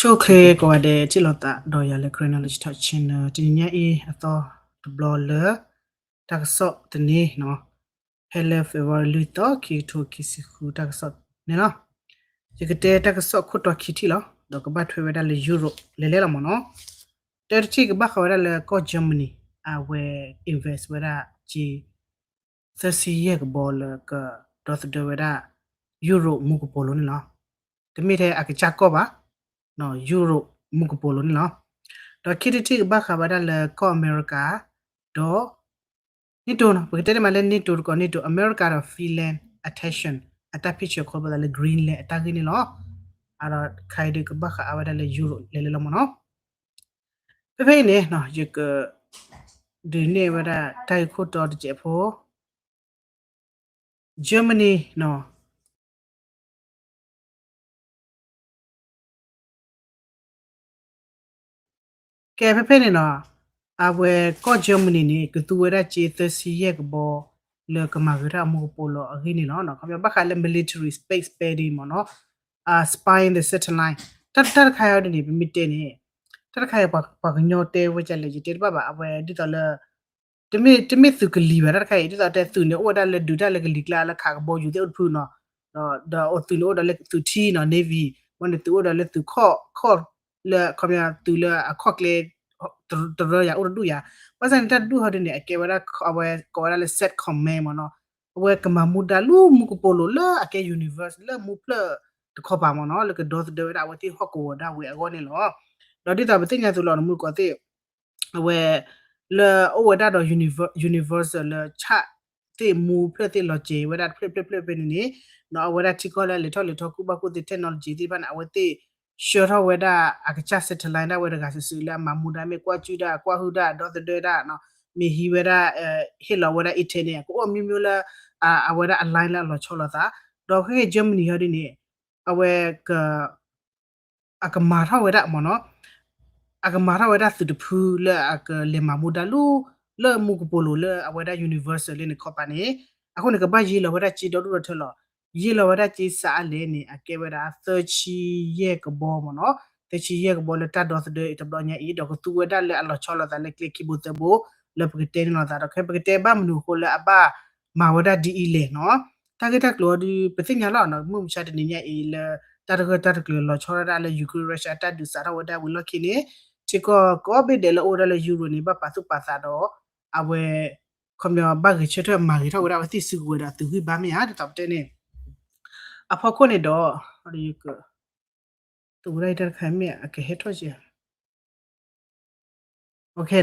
ဆိၣ်ချ့ကိးဂၤဒဲး ထံၣ်လိာ်သးဒီးယၤလၢ Karen Knowledge Talk Channel တနံၤညါအံၤအသီတဘျီလၢ တၢ်ကစီၣ်တနံၤနီၤ, ဖဲလၢ February လွံၢ်သီ ခံကထိခံဆံဃု တၢ်ကစီၣ်န့ၣ်လီၤ. ယကတဲတၢ်ကစီၣ်ခိၣ်တီခံထံၣ်လီၤ. ဒီးကဘၣ်ထွဲဝဲဒၣ်လၢ Europe လဲၤလဲၤလီၤမ့ၢ်နီၤ. တၢတထံၣ်ကဘၣ်ဃးဝဲဒၣ်လၢကီၢ် Germany အဝဲ invest ဝဲဒၣ်က့ သၢဆံယဲၢ်ကဘီလၢကဒီသဒၢဝဲဒၣ် Europe မူကပိာ်လိၤန့ၣ်လီၤ. တမ့ၢ်ထဲအကစၢ်ကီၢ်ဘၣ်, Europe မူကပိာ်လိၤန့ၣ်လီၤ. ဒီးခံထံၣ်တထံၣ်ကဘၣ်ဃးဝဲဒၣ်လၢကီၢ်အမဲရကၤ ဒီး NATO နီၤ, ပကတဲတမံၤလၢ NATO တကိး NATO အမဲရကၤဒီး Finland accession အတၢ်ဖံးဆၢခီဖျိသးလၢ Greenland အတၢ်ဂ့ၢ်န့ၣ်လီၤ. အဒီးခါအံၤဒုးကဘၣ်ဃးအါဝဲဒၣ်လၢ Europe လဲၤလဲၤလီၤမ့ၢ်နီၤ. ဖဲဖဲအံၤန့ၣ် ယက ဒုးနဲၣ်ဝဲဒၣ်တၢ်ဂ့ၢ်ခိၣ်တီတစဲးဖိ Germany နီၤ. ကဲ ဖဲဖဲန့ၣ်နီၤ, အဝဲကီၢ် Germany န့ၣ် ကသူဝဲဒၣ်က့ သၢဆံယဲၢ်ကဘီ လၢကမၤဂ့ၤထီၣ်အမူကပိာ်လိၤအဂ့ၢ်န့ၣ်လီၤ. ခီဖျိဘၣ်ဃးလၢ military space spending မ့ၢ်နီၤ, spying the satellite တၢ်တခါအံၤဒ်န့ၣ် ပမ့ၢ်တဲန့ၣ် တၢ်တခါအံၤ ပှၤကညီတဲဝဲဒ်လဲၣ် ယတဲတဘၣ်ဘၣ် အဝဲဒ်သိးလၢ တမ့ၢ်သုးကလံၤဘၣ် တၢ်တခါအံၤ ဒ်သိးတဲသုးန့ၣ် အိၣ်ဝဲဒၣ်လၢဒုးတၢ်လၢကလံၤကျါလၢခးကဘီယူၤသ့ၣ်အိၣ်တဖုနီၤ, ဒီးသုးန့ၣ်အိၣ်ဒီးလၢသုးထံနီၤ navy, ဝဲန့ၣ်သုးအိၣ်ဒီးလၢသုးခီၣ် ခီၣ်လၢ ခီပညီသုးလၢအခီၣ်ကျဲ တရၢယၤ အိၣ်တဒူၣ်ယၤ, ဘၣ်ဆၣ်န့ၣ် တၢ်တဒူၣ်ဟီဒ်န့ၣ် အကဲဝဲဒၣ် အဝဲကိးဝဲဒၣ်လၢ SATCOM command မ့ၢ်နီၤ, အဝဲကမၤမူဒါလၢမူကပိာ်လိၤလၢအကဲ universe လၢမူဖျၢၣ်တခီပၤမ့ၢ်နီၤ, လၢကဒီသဒၢဝဲဒၣ်အဝဲသ့ၣ်ဟီၣ်ကဝီၤဒၣ်ဝဲအဂီၢ်န့ၣ်လီၤ. ဒီးဒ်သိးပသ့ၣ်ညါသိးလီၤ နမူတကိးသ့ၣ် အဝဲ လၢအိၣ်ဝဲဒၣ်ဒီး universe လၢဆၣ်သ့ၣ်မူဖျၢၣ်သ့ၣ်လီၤစဲၤဝဲဒၣ်တဖျၢၣ်ဖျၢၣ်ဖျၢၣ်ဖဲန့ၣ်န့ၣ်, အဝဲဒၣ်ထံကီၢ်လၢအလဲၤထီၣ်လဲၤထီ ကူၣ်ဘၣ်ကူၣ်သ့ technology သ့ၣ်တဖၣ်န့ၣ် အဝဲသ့ၣ်ဆှၢထီၣ်ဝဲဒၣ်အကစၢ် satellite ဒၣ်ဝဲတဂၤစုာ်စုာ်လၢအမၤမူဒါမ့ၢ်ကွၢ်ကၠုၣ်တၢ် ကွၢ်ဟုၣ်တၢ် ဒီသဒၢတၢ်နီၤ, မ့ၢ်ဟံးဝဲဒၣ် ဟ့ၣ်လီၤဝဲဒၣ် internet အကအိၣ်အမျိုးမျိုးလၢ အဝဲဒၣ်အ line လၢအလီၤဆီလိာ်သး, ဒီးခဲက့ၤ Germany ဟီဒ်န့ၣ် အဝဲ အကမၤထီၣ်ဝဲဒၣ်မ့ၢ်နီၤ, အကမၤထီၣ်ဝဲဒၣ်သုးတဖုလၢအကလဲၤမၤမူဒါလၢ လၢမူကပိာ်လိၤလၢအဝဲဒၣ် universe လၢန့ၣ်ခီပၤန့ၣ်, အဃိန့ၣ် ကဘၣ်ယ့လီၤဝဲဒၣ်က့ဒီဒူၣ်ဒီထၢလီၤ. ယ့လီၤဝဲဒၣ်က့စးအါလဲၣ်န့ၣ် အကဲဝဲဒၣ်သၢဆံယဲၢ်ကဘီမ့ၢ်နီၤ, သၢဆံယဲၢ်ကဘီလၢတၢ်ဒီသဒၢအံၤတဘျီညါအံၤ ဒီးကသူဝဲဒၣ်လၢအလီၤဆီလိာ်သးလၢကျဲခံဘိသၢဘိ လၢပကတဲန့ၣ်လိာ်သးဒီး ခဲပကတဲဘၣ်မနုၤအဃိလၢအဘၣ်မၤဝဲဒၣ်ဒ်အံၤလဲၣ်နီၤ. တၢ်ဂ့ၢ်တၢ်ကျိၤအံၤဒုး ပသ့ၣ်ညါလီၤနီၤ, မုၢ်မဆါတနံၤညါအံၤလၢ တၢ်တဂၢၢ်တၢ်တကျၢၤလီၤဆီဒၣ်တၢ်လၢ Ukraine Russia အတၢ်ဒုးစးထီၣ်ဝဲဒၣ်ဝံၤလီၢ်ခံန့ၣ်, ထံကီၢ်ကိးဘ့ၣ်ဒဲးလၢအိၣ်ဝဲဒၣ်လၢ Europe န့ၣ် ဘၣ်ပာ်သူၣ်ပာ်သးဒီး အဝဲ ခီပညီဘၣ်ဂဲၤဆၢထၢၣ်မၤဂ့ၤထီၣ်ဝဲဒၣ်အဝဲသ့ၣ်စုကဝဲၤဒီးသုးဂံၢ်ဘါမ့ၢ်ဧါ ဒ်သိးပတဲန့ၣ်, အဖီခိၣ်န့ၣ်ဒီး သုးဝဲဒၣ်အံၤတၢ်တခါမ့ၢ်အကဟဲထီၣ်ကဲ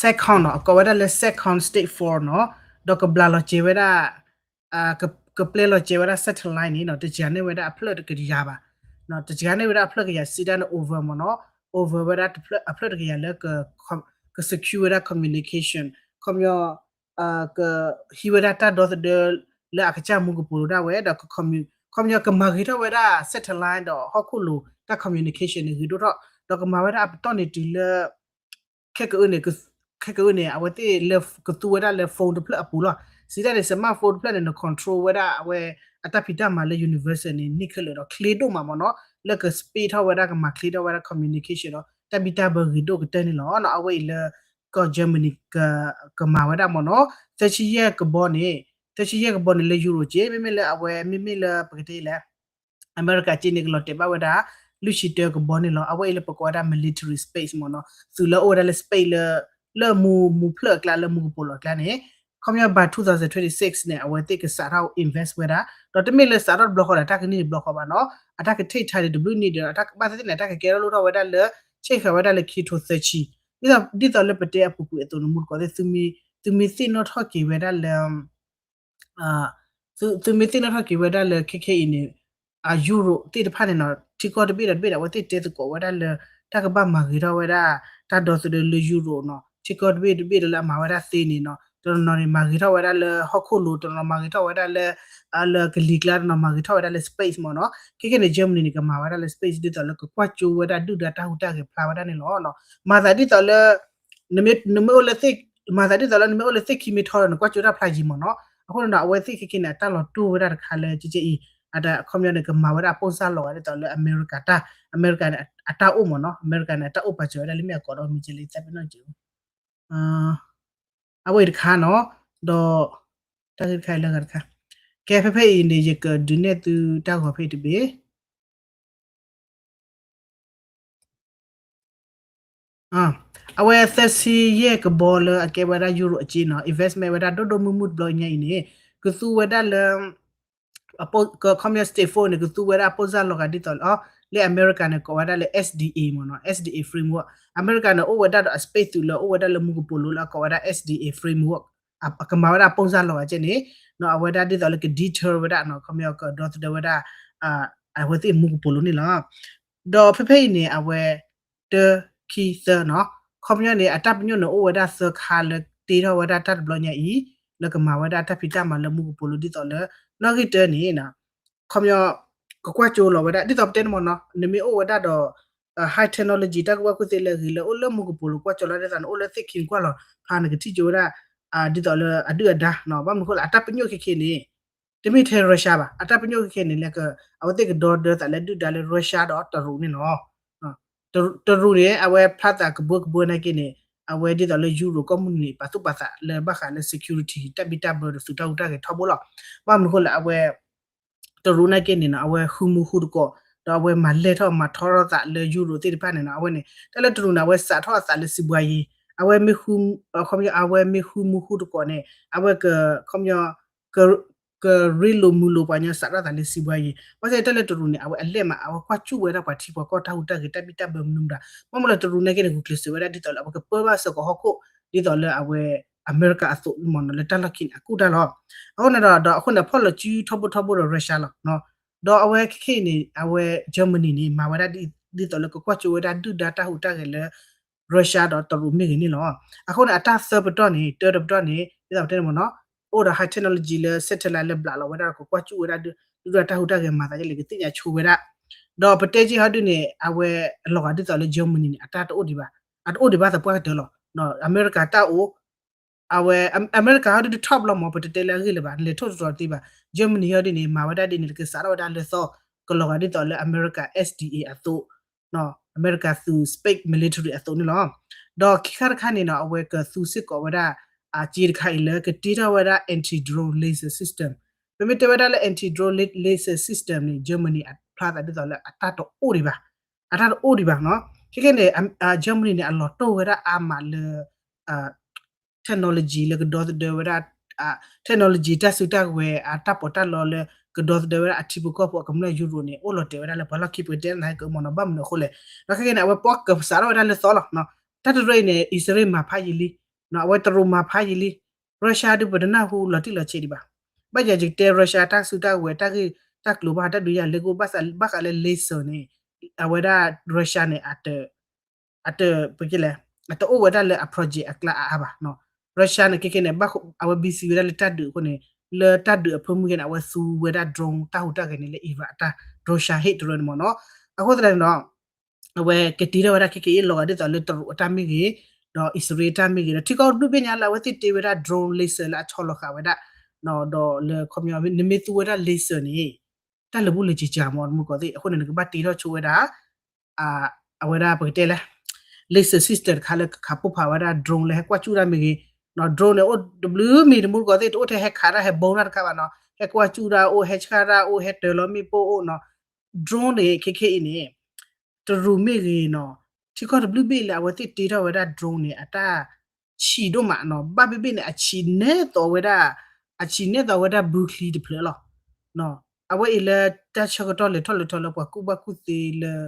SATCOM နီၤ, အကိးဝဲဒၣ်လၢ SATCOM Stage four နီၤ, ဒီးကဘျးလီၤစဲၤဝဲဒၣ် ကပျဲလီၤစဲၤဝဲဒၣ် satellite န့ၣ်နီၤ, တစှၤန့ၢ်ဝဲဒၣ်အဖျၢၣ်တကယၤဘၣ်, တစှၤန့ၢ်ဝဲဒၣ်အဖျၢၣ်ကယၤ စံးတၢ်န့ၣ် over မ့ၢ်နီၤ, over ဝဲဒၣ်အဖျၢၣ်တကယၤလၢ က secure ဝဲဒၣ် communication, ခီပညီ ကဟံးဝဲဒၣ်တၢ်ဒီသဒၢလၢအကစၢ်မူကပိာ်လိၤဒၣ်ဝဲ ဒီး ခီပညီကမၤဂ့ၤထီၣ်ဝဲဒၣ် satellite ဒီးဟီၣ်ခိၣ်လိၤတၢ် communication န့ၣ်ဂ့ၤဒိၣ်ထီၣ်, ဒီးကမၤဝဲဒၣ်အပတီၢ်န့ၣ်တုၤလၢ ခဲကအုန့ၣ်, ခဲကအုန့ၣ် အဝဲသ့ၣ်လၢကသူဝဲဒၣ်လၢ phone တဖျၢၣ်အပူၤလီၤ. စံးတၢ်န့ၣ် smartphone တဖျၢၣ်န့ၣ် န control ဝဲဒၣ်အဝဲအတၢ်ဖံးတၢ်မၤလၢ universe န့ၣ် န့ၢ်ခဲလၢာ်ဒီး ချ့ဒိၣ်မးမ့ၢ်နီၤ, လၢက speed ထီၣ်ဝဲဒၣ် ကမၤချ့ထီၣ်ဝဲဒၣ် communication ဒီး တၢ်ဘံၣ်တၢ်ဘၢဂ့ၤဒိၣ်ကတၢၢ်န့ၣ်လီၤ. အဝဲအံၤလၢ ကီၢ် Germany ကမၤဝဲဒၣ်မ့ၢ်နီၤ, သၢဆံယဲၢ်ကဘီန့ၣ်, သၢဆံယဲၢ်ကဘီန့ၣ်လၢ Euro က့, မ့မ့ၢ်လၢအဝဲ မ့မ့ၢ်လၢပကတဲလဲၣ် အမဲရကၤက့န့ၣ် ကလီၤတဲာ်ဘၣ်ဝဲဒၣ် လွံၢ်ဆံတၢကဘီန့ၣ်လီၤ. အဝဲအံၤလၢပကိးဝဲဒၣ် military space မ့ၢ်နီၤ, သုးလၢအိၣ်ဝဲဒၣ်လၢ space လၢ လၢမူ မူဖျၢၣ်အကျါ လၢမူကပိာ်လိၤအကျါန့ၣ် ခီပညီ by twenty twenty-six န့ၣ် အဝဲသ့ၣ်ကစးထီၣ် invest ဝဲဒၣ်, ဒီးတမ့ၢ်လၢစးထီၣ်တဘျီဃီဒီး တၢ်ကန့ၢ်တဘျီဃီဘၣ်နီၤ, အတၢ်ကထံၣ်ထါန့ၣ် တဘျုးနံၣ်ဒီး အတၢ်ကဘၣ်သ့ၣ်သ့ၣ်န့ၣ် အတၢ်ကကဲထီၣ်လိၣ်ထီၣ်ဝဲဒၣ်လၢ ဆ့ၣ်ဃာ်ဝဲဒၣ်လၢခံထိသၢဆံ, ဒ်သိးလၢပတဲအပူၤကွံာ်အသိးန့ၣ် မူတကိးသ့ၣ် သုမ့ၢ်သ့ၣ်နီၣ်ထီၣ်က့ၤဝဲဒၣ်လၢ သုမ့ၢ်သ့ၣ်နီၣ်ထီၣ်က့ၤဝဲဒၣ်လၢခဲခဲအံၤန့ၣ် ယူရိးသ့ၣ်တဖၣ်န့ၣ်နီၤ ထံကီၢ်တဘ့ၣ်ဒီးတဘ့ၣ်ဒီး အဝဲသ့ၣ်တဲသကိးဝဲဒၣ်လၢ တၢ်ကဘၣ်မၤဂ့ၤထီၣ်ဝဲဒၣ် တၢ်ဒီသဒၢလၢယူရိးနီၤ ထံကီၢ်တဘ့ၣ်တဘ့ၣ်ဒီးလၢအမၤဝဲဒၣ်သ့န့ၣ်နီၤ တနီၤနီၤန့ၣ် မၤဂ့ၤထီၣ်ဝဲဒၣ်လၢဟီၣ်ခိၣ်လိၤ တနီၤမၤဂ့ၤထီၣ်ဝဲဒၣ်လၢ လၢကလံၤကျါ တနီၤမၤဂ့ၤထီၣ်ဝဲဒၣ်လၢ space မ့ၢ်နီၤ ခဲခဲန့ၣ် Germany န့ၣ် ကမၤဝဲဒၣ်လၢ space ဒ်သိးလၢကကွၢ်ကၠိဝဲဒၣ်ဒုၣ်ဒါတၢ်ဟူးတၢ်ဂဲၤဖျါဝဲဒၣ်န့ၣ်လီၤ. မၤသးဒ်သိးလၢ နမ့ၢ်အိၣ်လၢ မၤသးဒ်သိးလၢနမ့ၢ်အိၣ်လၢသ့ၣ်ခံမ့ၢ်ထီဒီး နကွၢ်ကၠိတၢ်ဖျါယံၤမ့ၢ်နီၤ အဃိန့ၣ်ဒီး အဝဲသ့ၣ်ခဲခဲန့ၣ် အတၢ်လီၤတိၢ်ဝဲဒၣ်တခါလၢ ကကဲအံၤ အခီပညီန့ၣ် ကမၤဝဲဒၣ်အပိၢ်စၢ်လီၤဂာ်ဒ်သိးလၢအမဲရကၤတၢ် အမဲရကၤန့ၣ် အတၢ်အိၣ်မ့ၢ်နီၤ အမဲရကၤန့ၣ် အတၢ်အိၣ်ပာ်စၢၤဝဲဒၣ်လၢမ့ၢ်အကိးဒီးမ့ၢ်ကဲလၢသးပ့ၤနီၣ်ကၠိ အဝဲအံၤတခါနီၤ ဒီး တၢ်ဂ့ၢ်တခါအံၤလၢဂၤတခါ ကဲဖဲဖဲအံၤန့ၣ် ယကဒုးနဲၣ်သုတၢ်ဂီၤဖဲအံၤတဘ့ၣ် အဝဲသၢဆံယဲၢ်ကဘီလၢအကဲဝဲဒၣ်ယူရိးအက့နီၤ investment ဝဲဒၣ်ဒိၣ်ဒိၣ်မုၢ်မုၢ်တဘျီညါအံၤန့ၣ် ကသူဝဲဒၣ်လၢ ခီပညီ state four န့ၣ် ကသူဝဲဒၣ်အပိၢ်စၢ်လီၤဂာ်ဒ်သိးလၢ လၢအမဲရကၤန့ၣ် ကိးဝဲဒၣ်လၢ SDA မ့ၢ်နီၤ SDA framework အမဲရကၤန့ၣ် အိၣ်ဝဲဒၣ်ဒီးအ space သုးလၢအိၣ်ဝဲဒၣ်လၢမူကပိာ်လိၤလၢအကိးဝဲဒၣ် SDA framework အကမၤဝဲဒၣ်အပိၢ်စၢ်လီၤဂာ်ကဲန့ၣ် အဝဲဒၣ်ဒ်သိးလၢက deter ဝဲဒၣ် ခီပညီကဒီသဒၢဝဲဒၣ် အဝဲသ့ၣ်မူကပိာ်လိၤန့ၣ်လီၤ. ဒီးဖဲဖဲအံၤန့ၣ် အဝဲ တ ခံ သၢနီၤ ခီပညီန့ၣ် အတၢ်ပညိၣ်န့ၣ် အိၣ်ဝဲဒၣ်သၢခါလၢတ့ထီၣ်ဝဲဒၣ်တၢ်တဘျီညါအံၤ လၢကမၤဝဲဒၣ်တၢ်ဖံးတၢ်မၤလၢမူကပိာ်လိၤဒ်သိးလၢ နီၣ်ဂံၢ်တၢန့ၣ် ခီပညီ ကကွၢ်ကၠိလီၤဝဲဒၣ် ဒ်သိးပတဲန့ၣ်မ့ၢ်နီၤ နမ့ၢ်အိၣ်ဝဲဒၣ်ဒီး high technology တၢ်ကူၣ်ဘၣ်ကူၣ်သ့လၢအဂ့ၤလၢအိၣ်လၢမူကပိာ်လိၤကွၢ်ကၠိလီၤဒ်သိးန့ၣ် အိၣ်လၢသ့ၣ်ခံကွၢ်လီၤဖျါန့ၣ် ကထံၣ်ကၠိဝဲဒၣ် ဒ်သိးလၢအဒုၣ်အဒါ ဘၣ်မနုၤအဃိလဲၣ် အတၢ်ပညိၣ်ခဲခဲန့ၣ် တမ့ၢ်ထဲ Russia ဘၣ် အတၢ်ပညိၣ်ခဲခဲန့ၣ် လၢအဝဲသ့ၣ်ကဒီသဒၢသးလၢဒုၣ်ဒါလၢ Russia ဒီးတရူးန့ၣ်လီၤ. တရူးန့ၣ် အဝဲဖျါသးကဘှၢကဘှၢနာ်က့န့ၣ် အဝဲဒ်သိးလၢယူရိးကီၢ်မုၢ်နံၤန့ၣ် ပာ်သူၣ်ပာ်သးလၢဘၣ်ဃးလၢ security တၢ်ဘံၣ်တၢ်ဘၢဒီးသုးတၢ်ဟူးတၢ်ဂဲၤထီဘိလီၤ. ဘၣ်မနုၤအဃိလဲၣ် အဝဲ တရူးနာ်က့န့ၣ်နီၤ အဝဲဃုမူဃုတကိး ဒီးအဝဲမၤလဲၢ်ထီၣ်မၤထီထီၣ်သးလၢယူရိးသ့ၣ်တဖၣ်န့ၣ်နီၤ အဝဲန့ၣ် တၢ်လၢတရူးန့ၣ် အဝဲစးထီၣ်အသးလၢစံးဘှါယံၤ အဝဲမ့ၢ် အဝဲမ့ၢ်ဃုမူဃုတကိးန့ၣ် အဝဲက ခီပညီ ကရ့လိာ်မုာ်လိာ်ပှၤညီစးထီၣ်သးလၢစံးဘှါယံၤ ဘၣ်ဆၣ်တၢ်လၢတရူးန့ၣ် အဝဲအလဲၣ်မး အဝဲကွၢ်ကၠူၣ်ဝဲဒၣ်ပှၤထံပှၤကီၢ်တၢ်ဟူးတၢ်ဂဲၤတၢ်ဘံၣ်တၢ်ဘၢမနုၤမတၤ ဘၣ်မနုၤလၢတရူးနာ်က့န့ၣ် ဂုာ်ကျဲးစၢးဝဲဒၣ်ဒ်သိးလၢအဝဲကပၢဘၣ်စ့ၢ်ကီးဟီၣ်ခိၣ် ဒ်သိးလၢအဝဲ အမဲရကၤအသိးမ့ၢ်နီၤ လၢတၢ်လီၢ်ခံန့ၣ် အကူၣ်တၢ်လီၤ. အဃိန့ၣ်ဒီး ဒီးအဃိန့ၣ် ဖီၣ်လီၤစုထီဘိထီဘိဒီး Russia လီၤ. ဒီးအဝဲခဲခဲအံၤန့ၣ် အဝဲ Germany န့ၣ် မၤဝဲဒၣ်ဒ်သိးလၢကကွၢ်ကၠိဝဲဒၣ်ဒုၣ်ဒါတၢ်ဟူးတၢ်ဂဲၤလၢ Russia ဒီးတရူးမ့ၢ်ဂ့ၤန့ၣ်လီၤ. အဃိန့ၣ် အတၢ်သၢပတီၢ်န့ၣ် တၢတပတီၢ်န့ၣ် ဒ်သိးပတဲန့ၣ်မ့ၢ်နီၤ အိၣ်ဒီး high technology လၢ satellite လၢဘျးလီၤဝဲဒၣ်ဒီးကကွၢ်ကၠူၣ်ဝဲဒၣ်ဒုၣ်ဒါတၢ်ဟူးတၢ်ဂဲၤမၤသးဒ်လဲၣ် ကသ့ၣ်ညါဆိဝဲဒၣ် ဒီးပတဲက့ၤဟီဒုန့ၣ် အဝဲအလီၤဂာ်ဒ်သိးလၢ Germany န့ၣ် အတၢ်တအိၣ်ဒံးဘၣ် အတအိၣ်ဒံးဘၣ်သပှၢ်ကတၢၢ်လီၤ. အမဲရကၤတၢ်အိၣ် အဝဲ အမဲရကၤဟီဒုတ top လီၤမး ပတတဲလၢအဂ့ၢ်လၢၤဘၣ် လဲၤထီၣ်တတီၤတသ့ဘၣ် Germany ဟီဒုန့ၣ် မၤဝဲဒၣ်ဒ်န့ၣ် လၢကစးထီၣ်ဝဲဒၣ်လၢသီ ကလီၤဂာ်ဒ်သိးလၢအမဲရကၤ SDA အသိး အမဲရကၤသုး space military အသိးန့ၣ်လီၤ. ဒီးခံခါတခါန့ၣ်နီၤ အဝဲကသူစ့ၢ်ကီးဝဲဒၣ် အစ့တခါအံၤလၢကတ့ထီၣ်ဝဲဒၣ် anti drone laser system ပမ့ၢ်တဲဝဲဒၣ်လၢ anti drone laser system န့ၣ် Germany အဖျါသးဒ်သိးလၢအတၢ်တအိၣ်ဒံးဘၣ် အတၢ်တအိၣ်ဒံးဘၣ်နီၤ ခဲခဲန့ၣ် Germany န့ၣ် အလီၤတိၢ်ဝဲဒၣ်အါမးလၢ technology လၢကဒီသဒၢဝဲဒၣ် technology တၢ်စုတၢ်ကဝဲၤ အတၢ်ပီးတၢ်လီလၢ ကဒီသဒၢဝဲဒၣ်အထံဖိကီၢ်ဖိအကမျၢၢ်ယူရိးန့ၣ် အိၣ်လီၤတဲာ်ဝဲဒၣ်လၢပှၤလီၢ်ခံပကတဲနၤကမ့ၢ်နီၤ ဘၣ်မနုၤအဃိလဲၣ် ဒီးခဲခဲန့ၣ် အဝဲပှၤကစးထီၣ်ဝဲဒၣ်လၢသီလီၤ တၢ်တရၢအံၤန့ၣ် အံၣ်စရ့လးမၤဖးယံာ်လံ အဝဲတရူးမၤဖးယံာ်လံ Russia ဒုပတနၢ်ဟူလီၤတံၢ်လီၤဆဲးဒံးဘၣ် ဘၣ်ယၤယကတဲ Russia တၢ်စုတၢ်ကဝဲၤ တၢ်ဂ့ၢ်တၢ်ကျိၤဘၣ်တၢ်ဒုးယၤလဲၤကအိၣ် ဘၣ်ဃးလၢ laser န့ၣ် အဝဲဒၣ် Russia န့ၣ် အတ ပကလဲၣ် အတအိၣ်ဝဲဒၣ်လၢအ project အကျါအါအါဘၣ် Russia န့ၣ် ခဲခဲန့ၣ် အဝဲ busy ဝဲဒၣ်လၢတၢ်ဒုးအဃိန့ၣ် လၢတၢ်ဒုးအဖၢမုၢ်ဂ့ၤန့ၣ် အဝဲသူဝဲဒၣ် drone တၢ်ဟူးတၢ်ဂဲၤန့ၣ်လၢ Iran အတၢ် drone Shahed တရၢန့ၣ်မ့ၢ်နီၤ အဃိသတးန့ၣ်ဒီး အဝဲကတ့ထီၣ်ဝဲဒၣ်ခဲခဲအံၤလီၤဂာ်ဒ်သိးလၢတရူးအတၢ်မ့ၢ်ဂ့ၤ ဒီးအံၣ်စရ့လးတၢ်မ့ၢ်ဂ့ၤ ဒီးထံကီၢ်တဘျုးဘ့ၣ်ညါလၢအဝဲသ့ၣ်တ့ဝဲဒၣ် drone laser လၢအဆီလီၤဃာ်ဝဲဒၣ် ဒီးလၢခီပညီ နမ့ၢ်သူဝဲဒၣ် laser န့ၣ် တၢ်လၢာ်ဘူၣ်လၢာ်စှၤမ့ၢ်တမူတကိးသ့ၣ် အဃိန့ၣ် နကဘၣ်တ့ထီၣ်ဆိဝဲဒၣ် အဝဲဒၣ်ပကတဲလဲၣ် laser system တခါလၢကခးပိၢ်ဖးဝဲဒၣ် drone လၢဟဲကွၢ်ကၠူၣ်တၢ်မ့ၢ်ဂ့ၤ drone န့ၣ် အိၣ်တဘျုးမံၤတမူတကိးသ့ၣ် တအိၣ်ထဲဟဲခးတၢ်ဟဲဘီတၢ်တခါဘၣ်နီၤ ဟဲကွၢ်ကၠူၣ်တၢ်အိၣ် ဟဲဆှၣ်တၢ်အိၣ် ဟဲတၢၤလီၤမ့ၣ်ပိၢ်အိၣ်နီၤ drone န့ၣ် ခဲခဲအံၤန့ၣ် တရူးမ့ၢ်ဂ့ၤနီၤ ထံကီၢ်တဘျုးဘ့ၣ်လၢအဝဲသ့ၣ်တ့ထီၣ်ဝဲဒၣ် drone န့ၣ် အတၢ် ဆံးဒိၣ်မးနီၤ, ဘၣ်ဘ့ၣ်ဘ့ၣ်န့ၣ် အဆံးနဲသိးဝဲဒၣ်, အဆံးနဲသိးဝဲဒၣ်ဘုချံတဖျၢၣ်လီၤ. အဝဲအံၤလၢတၢ်ဆၢကတီၢ်လဲၤထီၣ်လဲၤထီလၢပှၤကူၣ်ဘၣ်ကူၣ်သ့လၢ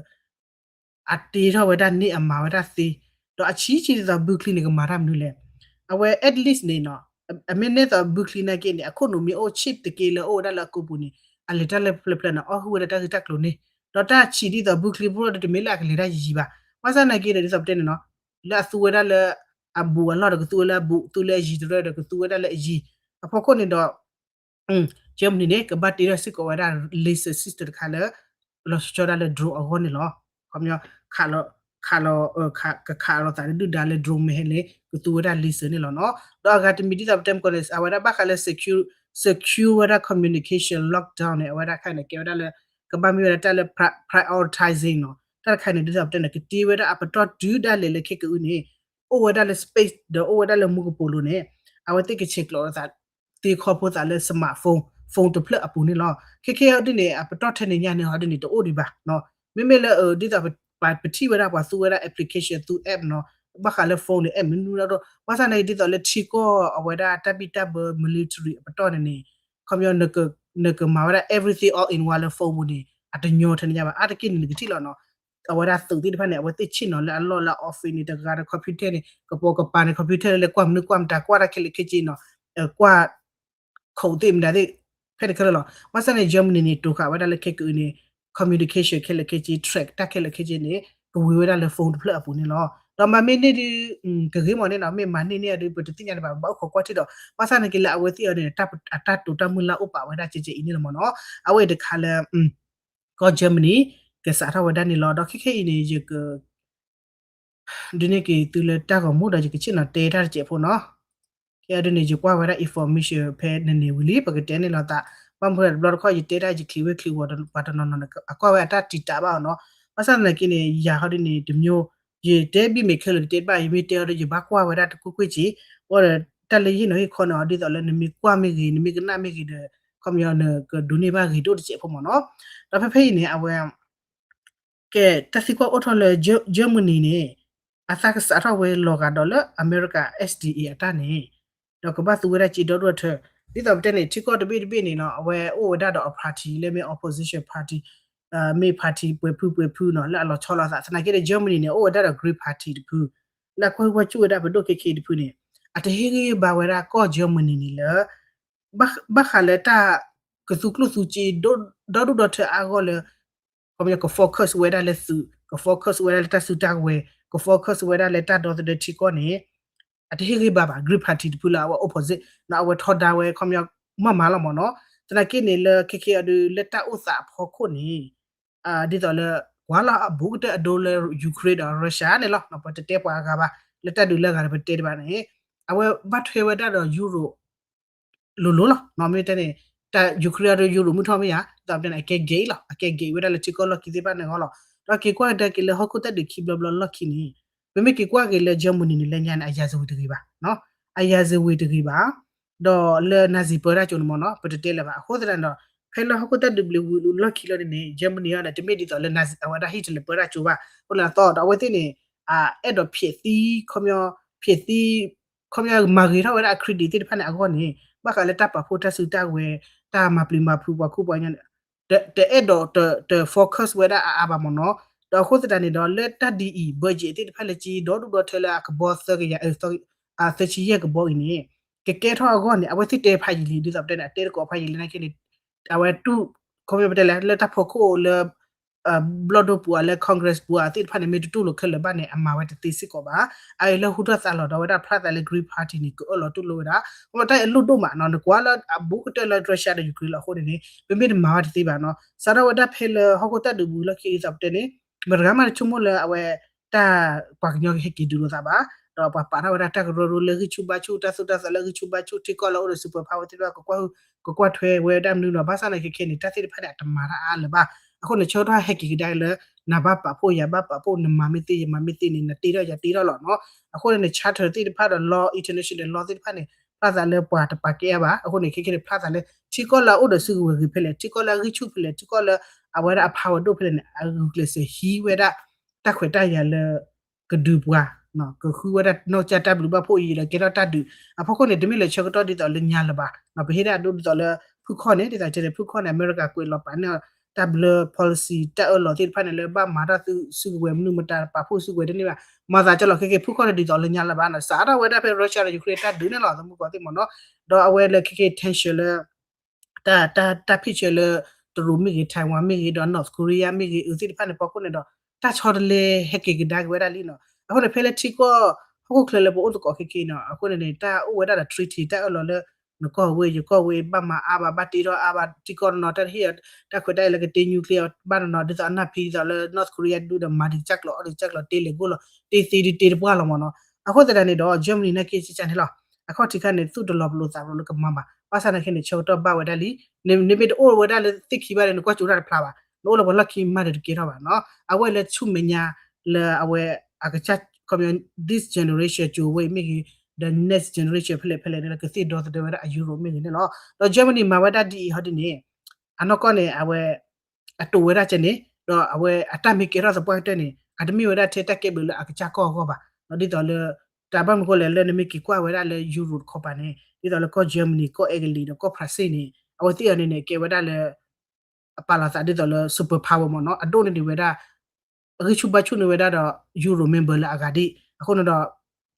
အတ့ထီၣ်ဝဲဒၣ်န့ၢ်အမၤဝဲဒၣ်သ့, ဒီးအဆံးဆံးဒ်သိးဘုချံန့ၣ် ကမၤတၢ်မနုၤလဲၣ်. အဝဲ at least န့ၣ်နီၤ, အမ့ၢ်နဲသိးဘုချံနာ်က့န့ၣ် အခိၣ်နူာ်မ့ၢ်အိၣ်ဆ့ၣ်တက့လၢအအိၣ်ဝဲဒၣ်လၢအကိာ်ပူၤန့ၣ် အလဲၤတၢ်လၢဖျၢၣ်ဖျၢၣ်န့ၣ် အီၣ်ဟုၣ်ဝဲဒၣ်တၢ်ဂ့ၢ်တၢ်ကျိၤန့ၣ်, ဒီးတၢ်ဆံးဒ်သိးဘုချံဖိဒီးတမ့ၢ်လၢအကလဲၤတၢ်ယံာ်ယံာ်ဘၣ်. ဘၣ်ဆၣ်နာ်က့ဒီး ဒ်သိးပတဲန့ၣ်နီၤ, လၢအသူဝဲဒၣ်လၢ အဘူးအလီၢ်ဒီးကသူဝဲလၢအဘူး, သူလၢအယံၤတရၢဒီးကသူဝဲဒၣ်လၢအယံၤ, အဖီခိၣ်န့ၣ်ဒီး Germany န့ၣ် ကဘၣ်တ့ထီၣ်စ့ၢ်ကီးဝဲဒၣ် laser system တခါလၢ လီၤဆီဒၣ်လၢ drone အဂီၢ်န့ၣ်လီၤ. ခီပညီ ခးလီၤ, ခးလီၤ, ကခးလီၤသးဒုၣ်ဒါလၢ drone မ့ၢ်ဟဲလၢ ကသူဝဲဒၣ် laser န့ၣ်လီၤနီၤ. ဒီးအဂၤတမံၤဒ်သိးပတဲမကီးန့ၣ် အဝဲဒၣ်ဘၣ်ဃးလၢ secure, secure ဝဲဒၣ် communication lockdown န့ၣ် အဝဲဒၣ်ခါန့ၣ် ကဲဝဲဒၣ်လၢ ကဘၣ်မ့ၢ်ဝဲဒၣ်တၢ်လၢ pri-, prioritizing နီၤ. တၢ်တခါန့ၣ် ဒ်သိးပတဲန့ၣ် ကတ့ဝဲဒၣ်အပတီၢ်တုၤဒၣ်လဲာ်လၢခဲကအုန့ၣ် အိၣ်ဝဲဒၣ်လၢ space ဒီးအိၣ်ဝဲဒၣ်လၢမူကပိာ်လိၤန့ၣ် အဝဲသ့ၣ်ကဆဲးကျိးသး သ့ခီဖိသးလၢ smartphone, phone တဖျၢၣ်အပူၤန့ၣ်လီၤ. ခဲခဲအံၤဒ်န့ၣ် အပတီၢ်ထဲန့ၣ်ညါန့ၣ် ဟီဒ်န့ၣ် တအိၣ်ဒံးဘၣ်နီၤ. မ့မ့ၢ်လၢ ဒ်သိးပထံၣ်ဝဲဒၣ်ပှၤသူဝဲဒၣ် application သူ app နီၤ, ဘၣ်ဃးလၢ phone န့ၣ် app မနုၤဒိၣ်, ဘၣ်ဆၣ်န့ၣ် ဒ်သိးလၢထံကီၢ်အဝဲဒၣ်တၢ်ဘံၣ်တၢ်ဘၢ military အပတီၢ်န့ၣ်န့ၣ် ခီပညီ နကမၤဝဲဒၣ် everything all in one လၢ phone ပူၤန့ၣ် အတညီထဲန့ၣ်ညါဘၣ်. အါတက့ၢ်န့ၣ် နကထံၣ်လီၤနီၤ, အဝဲဒၣ်သုးသ့ၣ်တဖၣ်န့ၣ် အဝဲသ့ၣ်ဆ့ၣ်နီၤလၢအလီၢ်လၢ office န့ၣ် တဂၤဒီး computer န့ၣ် ကပိာ်ကပၤန့ၣ် computer န့ၣ် လဲၤကွၢ်မနုၤကွၢ်မတၤ ကွၢ်တၢ်ခဲလၢာ်ခဲဆ့နီၤ, ကွၢ် code သ့ၣ်မတၤသ့ၣ် ဖဲန့ၣ်ခဲလၢာ်လီၤ. ဘၣ်ဆၣ်န့ၣ် Germany န့ၣ် တိာ်ဃာ်ဝဲဒၣ်လၢခဲကအုန့ၣ် communication ခဲလၢာ်ခဲဆ့ track တၢ်ခဲလၢာ်ခဲဆ့န့ၣ် ကဝံၤဝဲဒၣ်လၢ phone တဖျၢၣ်အပူၤန့ၣ်လီၤ. ဒီးမၤမ့ၢ်န့ၢ်ဒုး ကဂ့ၤမးန့ၣ်နီၤ, မ့ၢ်မၤန့ၢ်န့ၢ်အဒုး ပတသ့ၣ်ညါလၢၤဘၣ်, ဘၣ်အိၣ်ခိးကွၢ်ထံၣ်ဒီး ဘၣ်ဆၣ်န့ၣ်က့လၢအဝဲသ့ၣ်အံၤန့ၣ် အတၢ်တိာ်တၢ်မုၢ်လၢ်အိၣ်ပာ်ဝဲဒၣ်ကဲကဲအံၤန့ၣ်လီၤမ့ၢ်နီၤ. အဝဲအံၤတခါလၢ ကီၢ် Germany ကစးထီၣ်ဝဲဒၣ်န့ၣ်လီၤ. ဒီးခဲခဲအံၤန့ၣ် ယက ဒုးန့ၢ်က့ၤသုလၢတၢ်ဂီၤမူဒီး ယကဆ့ၣ်နီၤတဲတၢ်တစဲးဖိနီၤ. ခဲအံၤဒုးန့ၣ် ယကွၢ်ဝဲဒၣ် information ဖဲနန့ၢ်ဝံၤလံ ပကတဲန့ၣ်လီၤသး, ဘၣ်မနုၤတဘျီတခီၣ် ယတဲတၢ်ယချံးဝ့ချံးဝီၤ ပှၤတနီၤနီၤန့ၣ် အကွၢ်ဝဲအတၢ်တံာ်တာ်ဘၣ်အီၤနီၤ. ဘၣ်ဆၣ်သနာ်က့န့ၣ် ယၤဟီဒုးန့ၣ် တမျိုး ယတဲဘၣ်မ့ၢ်ခဲလၢာ်ကတဲဘၣ် ယမ့ၢ်တဲအီၤဒီး ယဘၣ်ကွၢ်ဝဲဒၣ်တကွ့ၢ်ကွ့ၢ်က့ၤ, အဃိဒီး တၢ်လၢယဟ့ၣ်နီၤဟ့ၣ်ခီန့ၣ် ဒ်သိးလၢနမ့ၢ်ကွၢ်မ့ၢ်ဂ့ၤ နမ့ၢ်ကနၣ်မ့ၢ်ဂ့ၤဒီး ခီပညီနကဒိးန့ၢ်ဘၣ်ဂ့ၤဒိၣ်တစဲးဖိမ့ၢ်နီၤ. ဒီးဖဲဖဲအံၤန့ၣ် အဝဲ ကဲ တၢ်သံကွၢ်အိၣ်ထီၣ်လၢ Germany န့ၣ် အသးကစးထီၣ်ဝဲလီၤဂာ်ဒီးလၢ America S D A အတၢ်န့ၣ် ဒီးကဘၣ်သူဝဲဒၣ်စ့ဒီဒိၣ်ထၢ ဒ်သိးပတဲန့ၣ် ထံကီၢ်တဘ့ၣ်တဘ့ၣ်န့ၣ်နီၤ အဝဲအိၣ်ဝဲဒၣ်ဒီးအ party လၢမ့ၢ် opposition party မ့ၢ် party ပှဲၤဖုပှဲၤဖုနီၤ လၢအလီၤဆီလိာ်သး သနာ်က့ဒီး Germany န့ၣ် အိၣ်ဝဲဒၣ်ဒီး Green Party တဖု လၢအကွၢ်ဟုၣ်ကွၢ်စူၣ်ဝဲဒၣ်ပဒိၣ်ခဲခဲအံၤတဖုန့ၣ် အတဟ့ၣ်ဂံၢ်ဘါဝဲဒၣ်ကီၢ် Germany န့ၣ်လၢ ဘၣ်ဃးလၢတၢ်ကသူကျိၣ်သူစ့ ဒီဒူၣ်ဒီထၢအါဂီၢ်လၢ ခီပညီက focus ဝဲဒၣ်လၢသုး က focus ဝဲဒၣ်လၢတၢ်စုတၢ်ဝဲၤ က focus ဝဲဒၣ်လၢတၢ်ဒီသဒၢထံကီၢ်န့ၣ် အတဟ့ၣ်ဂံၢ်ဘါဘၣ် Green Party တဖုလၢအဝဲ opposite နီၤ အဝဲထီဒါဝဲ ခီပညီ မၤမၤလီၤမ့ၢ်နီၤ. သနာ်က့န့ၣ် လၢခဲခဲအံၤဒုး လၢတၢ်အိၣ်သးအဖီခိၣ်န့ၣ် ဒ်သိးလၢ ကွၢ်လီၤအဘူးကတၢၢ်အဒိလၢ Ukraine ဒီး Russia န့ၣ်လီၤ. ပတတဲပှၤအဂၤဘၣ် လၢတၢ်ဒုးလၢအဂၤန့ၣ် ပတဲတဘၣ်န့ၣ် အဝဲဘၣ်ထွဲဝဲဒၣ်ဒီး Europe လိၤလိၤလီၤ. မ့ၢ်တဲန့ၣ် တၢ် Ukraine ဒီး Europe မုၢ်ထီၣ်မ့ၢ်ယါ ဒ်သိးပတဲန့ၣ် အကဲဂ့ၤလီၤ အကဲဂ့ၤဝဲဒၣ်လၢထံကီၢ်လီၢ်ခံသ့ၣ်တဖၣ်န့ၣ်အဂီၢ်လီၤ. ဒီးက့ၤကွၢ်ကဒါက့ၤလၢဟီၣ်ခိၣ်တၢ်ဒုးခံဘျီဘျီလီၢ်ခံန့ၣ် ပမ့ၢ်က့ၤကွၢ်က့ၤလၢ Germany န့ၣ် လၢညါန့ၣ် အရာဇဝင်တဂ့ၤဘၣ် အရာဇဝင်တဂ့ၤဘၣ် ဒီးလၢ Nazi ပၢတၢ်ကၠိန့ၣ်မ့ၢ်နီၤ ပတတဲလၢၤဘၣ်. အဃိသတးဒီး ဖဲလၢဟီၣ်ခိၣ်တၢ်ဒုးဘျံးဝံၤလီၢ်ခံလီၤန့ၣ်န့ၣ် Germany အံၤန့ၣ် တမ့ၢ်ဒ်သိးလၢ Nazi အဝဲဒၣ် Hitler ပၢတၢ်ကၠိဘၣ်. အဃိန့ၣ်အသိးဒီး အဝဲသ့ၣ်န့ၣ် အဲၣ်ဒိးဖျဲးသံ ခီပညီ ဖျဲးသံ ခီပညီမၤဂ့ၤထီၣ်ဝဲဒၣ်အ credit သ့ၣ်တဖၣ်န့ၣ်အဂီၢ်န့ၣ် ဘၣ်ဃးလၢတၢ်ပာ်ဖှိၣ်တၢ်စုတၢ်ဝဲၤ တၢ်မၤပျံၤမၤဖုးပှၤခူပှၤကညီန့ၣ် တအဲၣ်ဒိးတ focus ဝဲဒၣ်အါအါဘၣ်မ့ၢ်နီၤ. ဒီးအဃိသတးန့ၣ်ဒီး လၢတၢ်ဒ်အံၤ budget သ့ၣ်တဖၣ်လၢကံဒီဒူၣ်ဒီထၢလၢအကဘီသၢကယၤ သၢဆံယဲၢ်ကဘီအံၤန့ၣ် ကကဲထီၣ်အဂီၢ်န့ၣ် အဝဲသ့ၣ်တဲဖးယံာ်လံ ဒ်သိးပတဲန့ၣ် အတဲတကိးဖးယံာ်လံနာ်က့န့ၣ် အဝဲတူၢ် ခီပညီပတဲလဲၣ် လၢတၢ်ဖီခိၣ်လၢ ဘျီၣ်ဒိၣ်ပူၤဧါ လၢ Congress ပူၤဧါသ့ၣ်တဖၣ်န့ၣ် မ့ၢ်တတူၢ်လိာ်ခဲလၢာ်ဘၣ်န့ၣ် အမၤဝဲတသ့စ့ၢ်ကီးဘၣ်. အအံၤလၢဟူထီၣ်သါလီၤဒီးဝဲဒၣ်ဖျါသးလၢ Green Party န့ၣ် ကအၢၣ်လီၤတူၢ်လိာ်ဝဲဒၣ် ခီပညီတၢ်အလိၣ်ဒိၣ်မးနီၤ နကွၢ်လၢအဘူးကတၢၢ်လၢ Russia ဒီး Ukraine လီၤအဃိန့ၣ်န့ၣ် ပမ့ၢ်တမၤဝဲတသ့ဘၣ်နီၤ စးထီၣ်ဝဲဒၣ်ဖဲလၢဟီၣ်ခိၣ်တၢ်ဒုးဝံၤလီၢ်ခံဒ်သိးပတဲန့ၣ် မတၤတဂၤမးတဆိကမိၣ်လၢအဝဲ တၢ်ပှၤကညီကဟဲက့ၤဒုးလိာ်သးဘၣ် ဒီးပှၤပာ်ထီၣ်ဝဲဒၣ်တၢ်ကရၢကရိလၢဂံၢ်ဆူၣ်ဘါဆူၣ် တၢ်သိၣ်တၢ်သီလၢဂံၢ်ဆူၣ်ဘါဆူၣ် ထံကီၢ်လၢအိၣ်ဒီး super power သ့ၣ်တဖၣ် ကကွၢ်ဟုၣ် ကကွၢ်ထွဲဝဲဒၣ်မနုၤဒီး ဘၣ်ဆၣ်သနာ်က့ခဲန့ၣ် တၢ်သ့ၣ်တဖၣ်န့ၣ် အတမၤတၢ်အါလၢၤဘၣ်. အဃိန့ၣ် ဆၢကတီၢ်ဟဲက့ၤကဒါလၢ နဘၣ်ပာ်ဖှိၣ်ယၤဘၣ်ပာ်ဖှိၣ် နမၤမ့ၢ်သ့ယမၤမ့ၢ်သ့န့ၣ် နတ့ထီၣ်ယၤတ့ထီၣ်လီၤနီၤ. အဃိန့ၣ် charter သ့ၣ်တဖၣ်ဒီး law international law သ့ၣ်တဖၣ်န့ၣ် ဖျါသးလၢပှၤတပာ်ကဲအါဘၣ်. အဃိန့ၣ် ခဲခဲန့ၣ် ဖျါသးလၢ ထံကီၢ်လၢအအိၣ်ဒီးစုကဝဲၤဂ့ၤဖဲလဲၣ် ထံကီၢ်လၢအဂံၢ်ဆူၣ်ဖဲလဲၣ် ထံကီၢ်လၢအဝဲဒၣ်အ power ဒိၣ်ဖဲလဲၣ်န့ၣ် အဂုာ်ကျဲးစၢးဟံးဝဲဒၣ် တၢ်ခွဲးတၢ်ယာ်လၢ ကဒုးပှၤ ကဃုဝဲဒၣ်နီၢ်ကစၢ်တၢ်ဘျုးဘၣ်ဖှိၣ်အံၤဒီးကဲထီၣ်တၢ်ဒုး အဖီခိၣ်န့ၣ် တမ့ၢ်လၢဆၢကတီၢ်ဒ်သိးလၢညါလၢၤဘၣ်. ပဟ့ၣ်ဒၣ်အဒိဒ်သိးလၢ ဖုခီၣ်န့ၣ် ဒ်သိးတဲန့ၣ် ဖုခီၣ်န့ၣ် အမဲရကၤကွဲးလီၤပာ်န့ၢ် တၢ်ဘျၢ policy တၢ်အၢၣ်လီၤသ့ၣ်တဖၣ်န့ၣ် လၢဘၣ်မၤတၢ်သုစုကဝဲၤ မနုၤမတၤပာ်ဖှိၣ်စုကဝဲၤတန့ၢ်ဘၣ်. မၤသးကလီၤခဲက့ ဖုခီၣ်န့ၣ် ဒ်သိးလၢညါလၢၤဘၣ်နီၤ စးထီၣ်ဝဲဒၣ်ဖဲ Russia ဒီး Ukraine တၢ်ဒုးန့ၣ်လီၤ သမုၢ်ကီၢ်သ့ၣ်မ့ၢ်နီၤ. ဒီးအဝဲလၢခဲက့ tension လၢ တၢ် တၢ် တၢ်ဖ့ၣ်ဆၢလၢ တရူးမ့ၢ်ဂ့ၤ Taiwan မ့ၢ်ဂ့ၤ ဒီး North Korea မ့ၢ်ဂ့ၤ အုးသ့ၣ်တဖၣ်န့ၣ် ဖီခိၣ်န့ၣ်ဒီး တၢ်ဆီတလဲဟဲက့ၤကဒါက့ၤဝဲဒၣ်လံနီၤ. အဃိန့ၣ် ဖဲလၢထံကီၢ် ဟီၣ်ခိၣ်ချၢလၢပအိၣ်သကိးခဲက့နီၤ အဃိန့ၣ်န့ၣ် တၢ်အိၣ်ဝဲဒၣ်ဒီး treaty တၢ်အၢၣ်လီၤလၢ နကီၢ်ဝ့ၢ်ယကီၢ်ဝ့ၢ် ဘၣ်မၤအါဘၣ် ဘၣ်တ့ထီၣ်အါဘၣ် ထံကီၢ်တနီၤ တၢ်တဟ့ၣ် တၢ်ခွဲးတၢ်ယာ်လၢကတ့ nuclear ဘၣ်တနီၤ ဒ်သိးအနၢ်ဖံးဒ်သိးလၢ North Korea ဒုဒီး မၤဒံးကစၢ်ကျိၤ အီၣ်ဒံးကစၢ်ကျိၤ တ့လဲၤဂိၢ်လီၤ တ့သ့ဒုတ့တပှၢ်လီၤမ့ၢ်နီၤ. အဃိသတးန့ၣ်ဒီး Germany နာ်က့ကန့ၣ်လီၤ အခီၣ်ထံးခါန့ၣ် သူၣ်တလီၤပလိာ်သးပလိာ်လၢကမၤဘၣ် ဘၣ်ဆၣ်သနာ်က့န့ၣ် ဆၢကတီၢ်ဘၣ်ဝဲဒၣ်လံ နမ့ၢ်တအိၣ်ဝဲဒၣ်လၢသ့ၣ်ခံဘၣ်ဒီး နကွၢ်ကၠိတၢ်တဖျါဘၣ် နအိၣ်လၢပှၤလီၢ်ခံမးဒီးတကဲထီၣ်ဘၣ်နီၤ. အဝဲလၢဆူမဲာ်ညါလၢအဝဲ အကစၢ် ခီပညီ this generation ကၠိဝဲမ့ၢ်ဂ့ၤ the next generation ဖဲလဲၣ်ဖဲလဲၣ်န့ၣ်လၢကသ့ၣ်ဒီသဒၢဝဲဒၣ်အ Europe မ့ၢ်ဂ့ၤန့ၣ်လီၤ. ဒီး Germany မၤဝဲဒၣ်ဒ်အံၤဟီဒ်န့ၣ် အနီၢ်ကီၢ်န့ၣ် အဝဲ အတိာ်ဝဲဒၣ်ကဲန့ၣ် ဒီးအဝဲအတၢ်မ့ၢ်ကဲထီၣ်သပှၢ်ကတၢၢ်န့ၣ် အတမ့ၢ်ဝဲဒၣ်ထဲတၢ်ကဲဘျုးလၢအကစၢ်ကီၢ်အဂီၢ်ဘၣ်. ဒ်သိးလၢ တၢ်ဘၣ်မနုၤဃိလဲၣ်လၢနမ့ၢ်က့ၤကွၢ်ဝဲဒၣ်လၢ Europe တခီပၤန့ၣ် ဒ်သိးလၢကီၢ် Germany ကီၢ် Italy ဒီးကီၢ် France န့ၣ် အဝဲသ့ၣ်အီၤန့ၣ်န့ၣ် ကဲဝဲဒၣ်လၢ အပာ်လီၤသးဒ်သိးလၢ super power မ့ၢ်နီၤ အဒိၣ်န့ၢ်ဒံးဝဲဒၣ် အဂံၢ်ဆူၣ်ဘါဆူၣ်န့ၢ်ဝဲဒၣ်ဒီး Euro member လၢအဂၤဒ် အဃိန့ၣ်ဒီး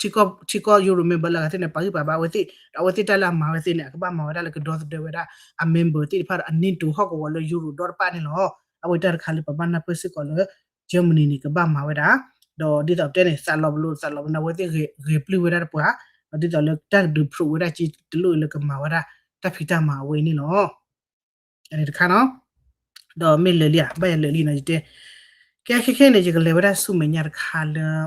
ထံကီၢ် ထံကီၢ် Euro member လၢအဂၤသ့ၣ်န့ၣ် ပာ်ဂံၢ်ပာ်ဘါအဝဲသ့ၣ် ဒီးအဝဲသ့ၣ်တၢ်လၢအမၤဝဲသ့ၣ်န့ၣ် အကဘၣ်မၤဝဲဒၣ်လၢကဒီသဒၢဝဲဒၣ် အ member သ့ၣ်တဖၣ်ဒီးအ NATO ဟီၣ်ကဝီၤလၢ Euro ဒီတဖၣ်န့ၣ်လီၤ. အဝဲတၢ်တခါလၢပဘၣ်နၢ်ပၢၢ်စ့ၢ်ကီးလၢ Germany န့ၣ် ကဘၣ်မၤဝဲဒၣ် ဒီးဒ်သိးပတဲန့ၣ် သးလီၤပလိာ်သးလီၤပလိာ်န့ၣ် အဝဲသ့ၣ်ဂဲၤပျုၢ်ဝဲဒၣ်တပှၤ ဒီးဒ်သိးလၢတၢ်ကဒုးဖျိးဝဲဒၣ်က့တလိၣ်လၢကမၤဝဲဒၣ် တၢ်ဖံးတၢ်မၤအဝဲန့ၣ်လီၤ. န့ၣ်တခါနီၤ ဒီးမ့ၢ်လၢာ်လံဧါ ဘၣ်ယၤလၢာ်လံနီၤ ယတဲ ကဲခဲခဲန့ၣ် ယကလဲၤဝဲဒၣ်ဆူမဲာ်ညါတခါလၢ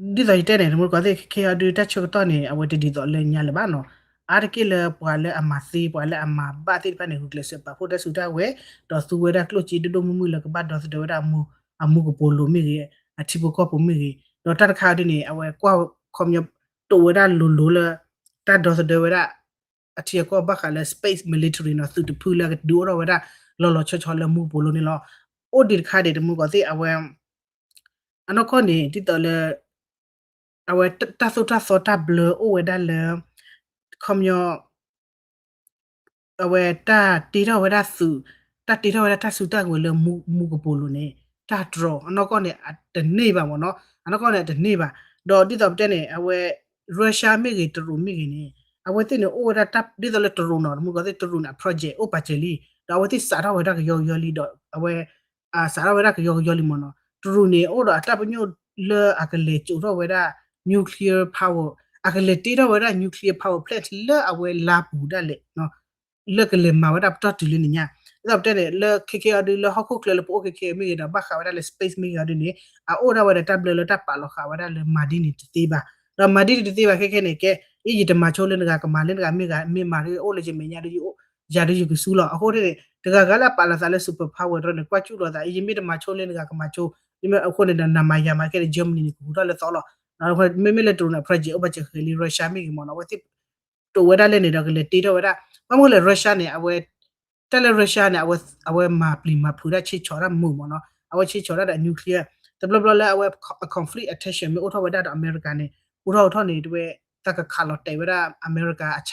ဒ်သိးယတဲန့ၣ် တမူတကိးသ့ၣ် ခဲခဲအံၤဒုး တၢ်ဆၢကတီၢ်န့ၣ် အဝဲတဒ်သိးလၢညါလၢၤဘၣ်နီၤ. အါတက့ၢ်လၢပှၤလၢအမၤသ့ ပှၤလၢအမၤဘၣ်သ့ၣ်တဖၣ်န့ၣ် ဂုာ်ကျဲးစၢးပာ်ဖှိၣ်တၢ်စုတၢ်ဝဲၤ ဒီးသူဝဲဒၣ်ကျိၣ်စ့ဒိၣ်ဒိၣ်မုၢ်မုၢ်လၢကဘၣ်ဒီသဒၢဝဲဒၣ် အမူကပိာ်လိၤမ့ၢ်ဂ့ၤ အထံဖိကီၢ်ဖိမ့ၢ်ဂ့ၤ ဒီးတၢ်တခါအံၤဒုးန့ၣ် အဝဲကွၢ်ခီပညီ တိာ်ဝဲဒၣ်လိၤလိၤလၢ တၢ်ဒီသဒၢဝဲဒၣ် အထံအကီၢ်ဘၣ်ဃးလၢ space military နီၤ သုးတဖုလၢအကဒုးအိၣ်ထီၣ်ဝဲဒၣ် လီၤလီၤဆီဆီလၢမူကပိာ်လိၤန့ၣ်လီၤ. အိၣ်ဒံးတခါဒံး တမူတကိးသ့ၣ် အဝဲ အနီၢ်ကီၢ်န့ၣ် ဒ်သိးလၢ အဝဲတၢ်သိၣ်တၢ်သီတၢ်ဘျၢအိၣ်ဝဲဒၣ်လၢ ခီပညီ အဝဲတၢ်တ့ထီၣ်ဝဲဒၣ်သုး တၢ်တ့ထီၣ်ဝဲဒၣ်တၢ်စုတၢ်ကဝဲၤလၢမူကပိာ်လိၤန့ၣ် တၢ်တြီ အနီၢ်ကီၢ်န့ၣ် အတန့ၢ်ဘၣ်မ့ၢ်နီၤ အနီၢ်ကီၢ်န့ၣ် အတန့ၢ်ဘၣ် ဒီးဒ်သိးပတဲန့ၣ် အဝဲ Russia မ့ၢ်ဂ့ၤ တရူးမ့ၢ်ဂ့ၤန့ၣ် အဝဲသ့ၣ်န့ၣ်အိၣ်ဝဲဒၣ် ဒ်သိးလၢတရူးနီၤ တမူတကိးသ့ၣ် တရူးန့ၣ် အ project အိၣ်ပာ်စၢၤလံ ဒီးအဝဲသ့ၣ်စးထီၣ်ဝဲဒၣ်ကယီကယီလံဒီး အဝဲ စးထီၣ်ဝဲဒၣ်ကယီကယီလံမ့ၢ်နီၤ တရူးန့ၣ် အိၣ်ဒီးအတၢ်ပညိၣ်လၢအကလဲၤစိာ်ထီၣ်ဝဲဒၣ် nuclear power အကလဲၤတ့ထီၣ်ဝဲဒၣ် nuclear power plant လၢအဝဲလါပူၤဒၣ်လဲာ် လၢကလဲၤမၤဝဲဒၣ်ပတီၢ်တုၤလၢနံၤညါ ဒ်သိးပတဲန့ၣ် လၢခဲခဲအံၤဒုး လၢဟီၣ်ခိၣ်ချၢလၢပအိၣ်ခဲခဲမ့ၢ်ဂ့ၤဒီး ဘၣ်ဃးဝဲဒၣ်လၢ space မ့ၢ်ဂ့ၤအံၤဒုးန့ၣ် အအိၣ်ဒၣ်ဝဲဒီးတၢ်ဘျၢလၢတၢ်ပာ်လီၤဃာ်ဝဲဒၣ်လၢမၤဒ်န့ၣ်တသ့ဘၣ် ဒီးမၤဒ်န့ၣ်တသ့ဘၣ်ခဲခဲန့ၣ် ကဲ အံၤယတမၤဆိလၢနဂၤကမၤလၢနဂၤမ့ၢ်ဂ့ၤ မ့ၢ်မၤဒ်အိၣ်လၢယမဲာ်ညါဒ် ယၤဒ်ယကစူလီၤ အဃိန့ၣ် တဂၤဂၤလၢအပာ်လီၤသးလၢ super power တရူးန့ၣ် ကွၢ်စူၣ်လီၤသး ယမ့ၢ်တမၤဆိလၢနဂၤကမၤဆိ အဃိန့ၣ်ဒီး နမၤယၤမၤခဲန့ၣ် Germany န့ၣ် ကဟူးထီၣ်လၢသီလီၤ မ့မ့ၢ်လၢတရူးန့ၣ် project အိၣ်ပာ်စၢၤဃဲၤလံ Russia မ့ၢ်ဂ့ၤမ့ၢ်နီၤ အဝဲသ့ၣ် တိာ်ဝဲဒၣ်လဲၣ်န့ၣ်ဒီး ကလဲၤတ့ထီၣ်ဝဲဒၣ် ဘၣ်မနုၤလဲၣ် Russia န့ၣ် အဝဲ တၢ်လၢ Russia န့ၣ် အဝဲမၤပျံၤမၤဖုးဒၣ်ဆ့ဆီဒၣ်မုာ်မ့ၢ်နီၤ အဝဲဆ့ဆီဒၣ်ဒီး nuclear တဘျီဘျီလၢအဝဲ conflict attention မ့ၢ်အိၣ်ထီၣ်ဝဲဒၣ်ဒီး America န့ၣ် အိၣ်ထီၣ်အိၣ်ထီၣ်န့ၣ် တဝဲ သးကခးလီၤတဲာ်ဝဲဒၣ် America အ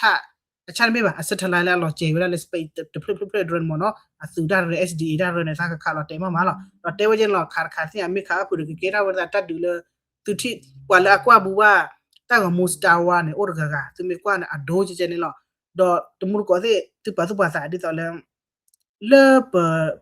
အ satellite လၢအလီၤစဲၤဝဲဒၣ်လၢ space တဖျၢၣ်ဖျၢၣ်ဖျၢၣ်ဒၣ်မ့ၢ်နီၤ အသုးဒၣ်ရၢ SDA ဒၣ်ရၢန့ၣ် သးကခးလီၤတဲာ်မးမးလီၤ ဒီးတဲဝဲကဲန့ၣ်လီၤ ခးတခးသ့ၣ် အမ့ၢ်ခးအပူၤဒီး ကကဲထီၣ်ဝဲဒၣ်တၢ်ဒုးလၢ သုထံၣ် ပှၤလၢအကွၢ်ဘူးဘၣ် တၢ်ဂီၤမူ Star Wars န့ၣ် အိၣ်တဂၤဂၤ သုမ့ၢ်ကွၢ်န့ၣ် အဒိကဲကဲန့ၣ်လီၤ ဒီးတမူတကိးသ့ၣ် သုပာ်သူၣ်ပာ်သးဒ်သိးလၢ လၢပ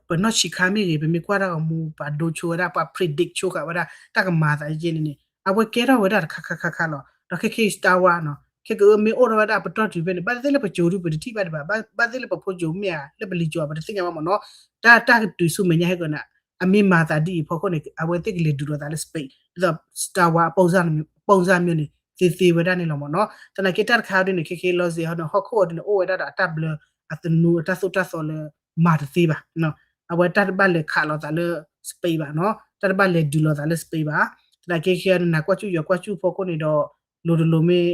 ပနီၢ်ဆံးခါမ့ၢ်ဂ့ၤ ပမ့ၢ်ကွၢ်တၢ်ဂီၤမူ ပှၤဒိဆိဝဲဒၣ် ပှၤ predict ဆိဃာ်ဝဲဒၣ် တၢ်ကမၤသးယဲန့ၣ်န့ၣ် အဝဲကဲထီၣ်ဝဲဒၣ်တခါခါခါခါလီၤ ဒီးခဲခဲအံၤ Star Wars နီၤ ခဲကဲမ့ၢ်အိၣ်ထီၣ်ဝဲဒၣ်ပတီၢ်တုၤဖဲန့ၣ် ဘၣ်သ့ၣ်လၢပစိၤဒုးပတထံၣ်ဘၣ်ဒံးဘၣ် ဘၣ်သ့ၣ်လၢပဖိစိၤမ့ၢ်ဧါ လၢပလံၤစိၤဧါ ပတသ့ၣ်ညါဘၣ်မ့ၢ်နီၤ တၢ် တၢ်ကတုၤဆူမဲာ်ညါဟဲကီးန့ၣ် အမ့ၢ်မၤသးဒ်အံၤဖီခိၣ်န့ၣ် အဝဲသ့ၣ်ကလဲၤဒုးလိာ်သးလၢ space ဒ်သိး Star Wars အ ပုံစံ မျိုးန့ၣ် သ့သ့ဝဲဒၣ်န့ၣ်လီၤမ့ၢ်နီၤ သနာ်က့တၢ်တခါအံၤဒ်န့ၣ် ခဲခဲလီၤစ့ၢ်ဟီန့ၣ် ဟီၣ်ခိၣ်အံၤဒ်န့ၣ် အိၣ်ဝဲဒၣ်ဒီးအတၢ်ဘျၢ အသနူ အတၢ်သိၣ်တၢ်သီလၢ မၤတသ့ဘၣ် အဝဲတၢ်တဘၣ်လဲၤခးလိာ်သးလၢ space ဘၣ်နီၤ တၢ်တဘၣ်လဲၤဒုးလိာ်သးလၢ space ဘၣ် သနာ်က့ခဲအံၤန့ၣ် နကွၢ်စူၣ်ယွၤကွၢ်စူၣ်ဖီခိၣ်န့ၣ်ဒီး လိၤတလိၤမ့ၢ်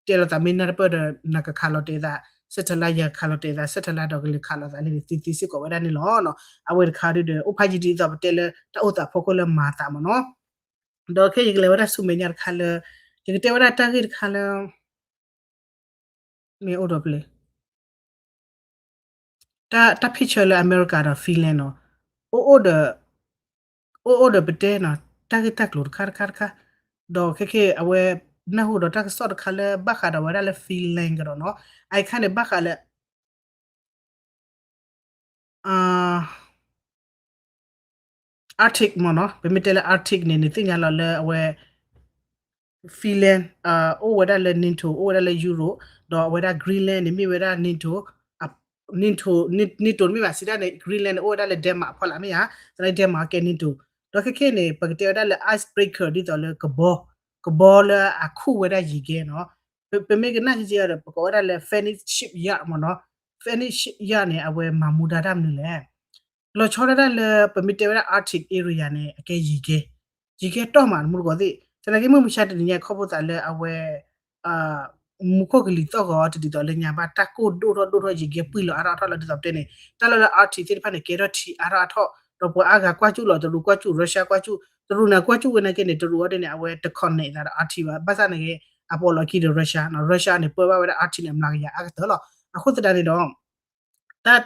တဲလိာ်သးမ့ၢ်နၢ်တပၢၢ်ဒီး နကခးလီၤတဲာ်သး satellite ယၤခးလီၤတဲာ်သး satellite ဒီးကလဲၤခးလိာ်သးလၢန့ၣ် သ့သ့စ့ၢ်ကီးဝဲဒၣ်န့ၣ်လီၤ. အဝဲတခါဒုဒီး အိၣ်ဖးယံာ်ဒ်သိးပတဲလၢ တၢ်အိၣ်သးဖီခိၣ်လၢမၤသးမ့ၢ်နီၤ. ဒီးခဲအံၤယကလဲၤဝဲဒၣ်ဆူမဲာ်ညါတခါလၢ ယကတဲဝဲဒၣ်တၢ်ဂ့ၢ်တခါလၢ မ့ၢ်အိၣ်ဒီးပလဲ တၢ် တၢ် picture လၢအမဲရကၤဒီး Finland နီၤ, အိၣ်အိၣ်ဒီး အိၣ်အိၣ်ဒီးပတဲနီၤ တၢ်ဂ့ၢ်တၢ်ကျိၤတခါတခါတခါ, ဒီးခဲခဲအံၤအဝဲ နၢ်ဟူဒီးတၢ်ကစီၣ်တခါလၢဘၣ်ဃးဒီးဝဲဒၣ်လၢ Finland ကဒီးနီၤ, အအံၤခါန့ၣ်ဘၣ်ဃးလၢ Arctic မ့ၢ်နီၤ, ပမ့ၢ်တဲလၢ Arctic န့ၣ် နသ့ၣ်ညါလီၤလၢအဝဲ Finland အိၣ်ဝဲဒၣ်လၢ NATO အိၣ်ဝဲဒၣ်လၢ Europe, ဒီးအဝဲဒၣ် Greenland န့ၣ်မ့ၢ်ဝဲဒၣ် NATO, NATO, NATO တမ့ၢ်ဘၣ် စံးဒၣ်န့ၣ် Greenland န့ၣ် အိၣ်ဝဲဒၣ်လၢ Denmark အဖီလာ်မ့ၢ်ဧါ, သနာ်က့ Denmark ကဲ NATO, ဒီးခဲခဲအံၤန့ၣ် ပကတဲဝဲဒၣ်လၢ icebreaker ဒ်သိးလၢကဘီ, ကဘီလၢအခူၣ်ဝဲဒၣ်ယံာ်ကဲနီၤ, ပမ့ၢ်ကနၣ်က့ၤက့ၤဒီး ပကိးဝဲဒၣ်လၢ Finnish shipyard မ့ၢ်နီၤ, Finnish shipyard န့ၣ် အဝဲမၤမူဒါတၢ်မနုၤလဲၣ် လီၤဆီဒၣ်တၢ်လၢ ပမ့ၢ်တဲဝဲဒၣ် Arctic area န့ၣ် အကဲယံာ်ကဲ, ယံာ်ကဲတီၢ်မး တမူတကိးသ့ၣ်, သနာ်က့မုၢ်မဆါတနံၤညါခီဖျိသးလၢအဝဲ မူခိၣ်ကလံၤသီၣ်ဂီၤတဒ်သိးလၢညါဘၣ် တၢ်ကိၢ်ဒိၣ်ထီၣ်ဒိၣ်ထီၣ်ယံာ်ကဲပှံၢ်လီၤအါထီၣ်အါထီၣ်လီၤ ဒ်သိးပတဲန့ၣ် တၢ်လၢလၢ Arctic သ့ၣ်တဖၣ်န့ၣ် ကဲထီၣ်ထံအါထီၣ်အါထီၣ် ဒီးပှၤအါဂၤကွၢ်စူၣ်လီၤ တရူးကွၢ်စူၣ် Russia ကွၢ်စူၣ် တရူးန့ၣ်ကွၢ်စူၣ်ဝဲနာ်က့န့ၣ် တရူးအီၤဒ်န့ၣ် အဝဲတ connect သးဒီး Arctic ဘၣ် ဘၣ်ဆၣ်နာ်က့ အပိာ်လီၤခံဒီး Russia နီၤ Russia န့ၣ် ပၢဘၣ်ဝဲဒၣ် Arctic န့ၣ် အမျးကယၤအါကတၢၢ်လီၤ. အဃိသတးန့ၣ်ဒီး တၢ်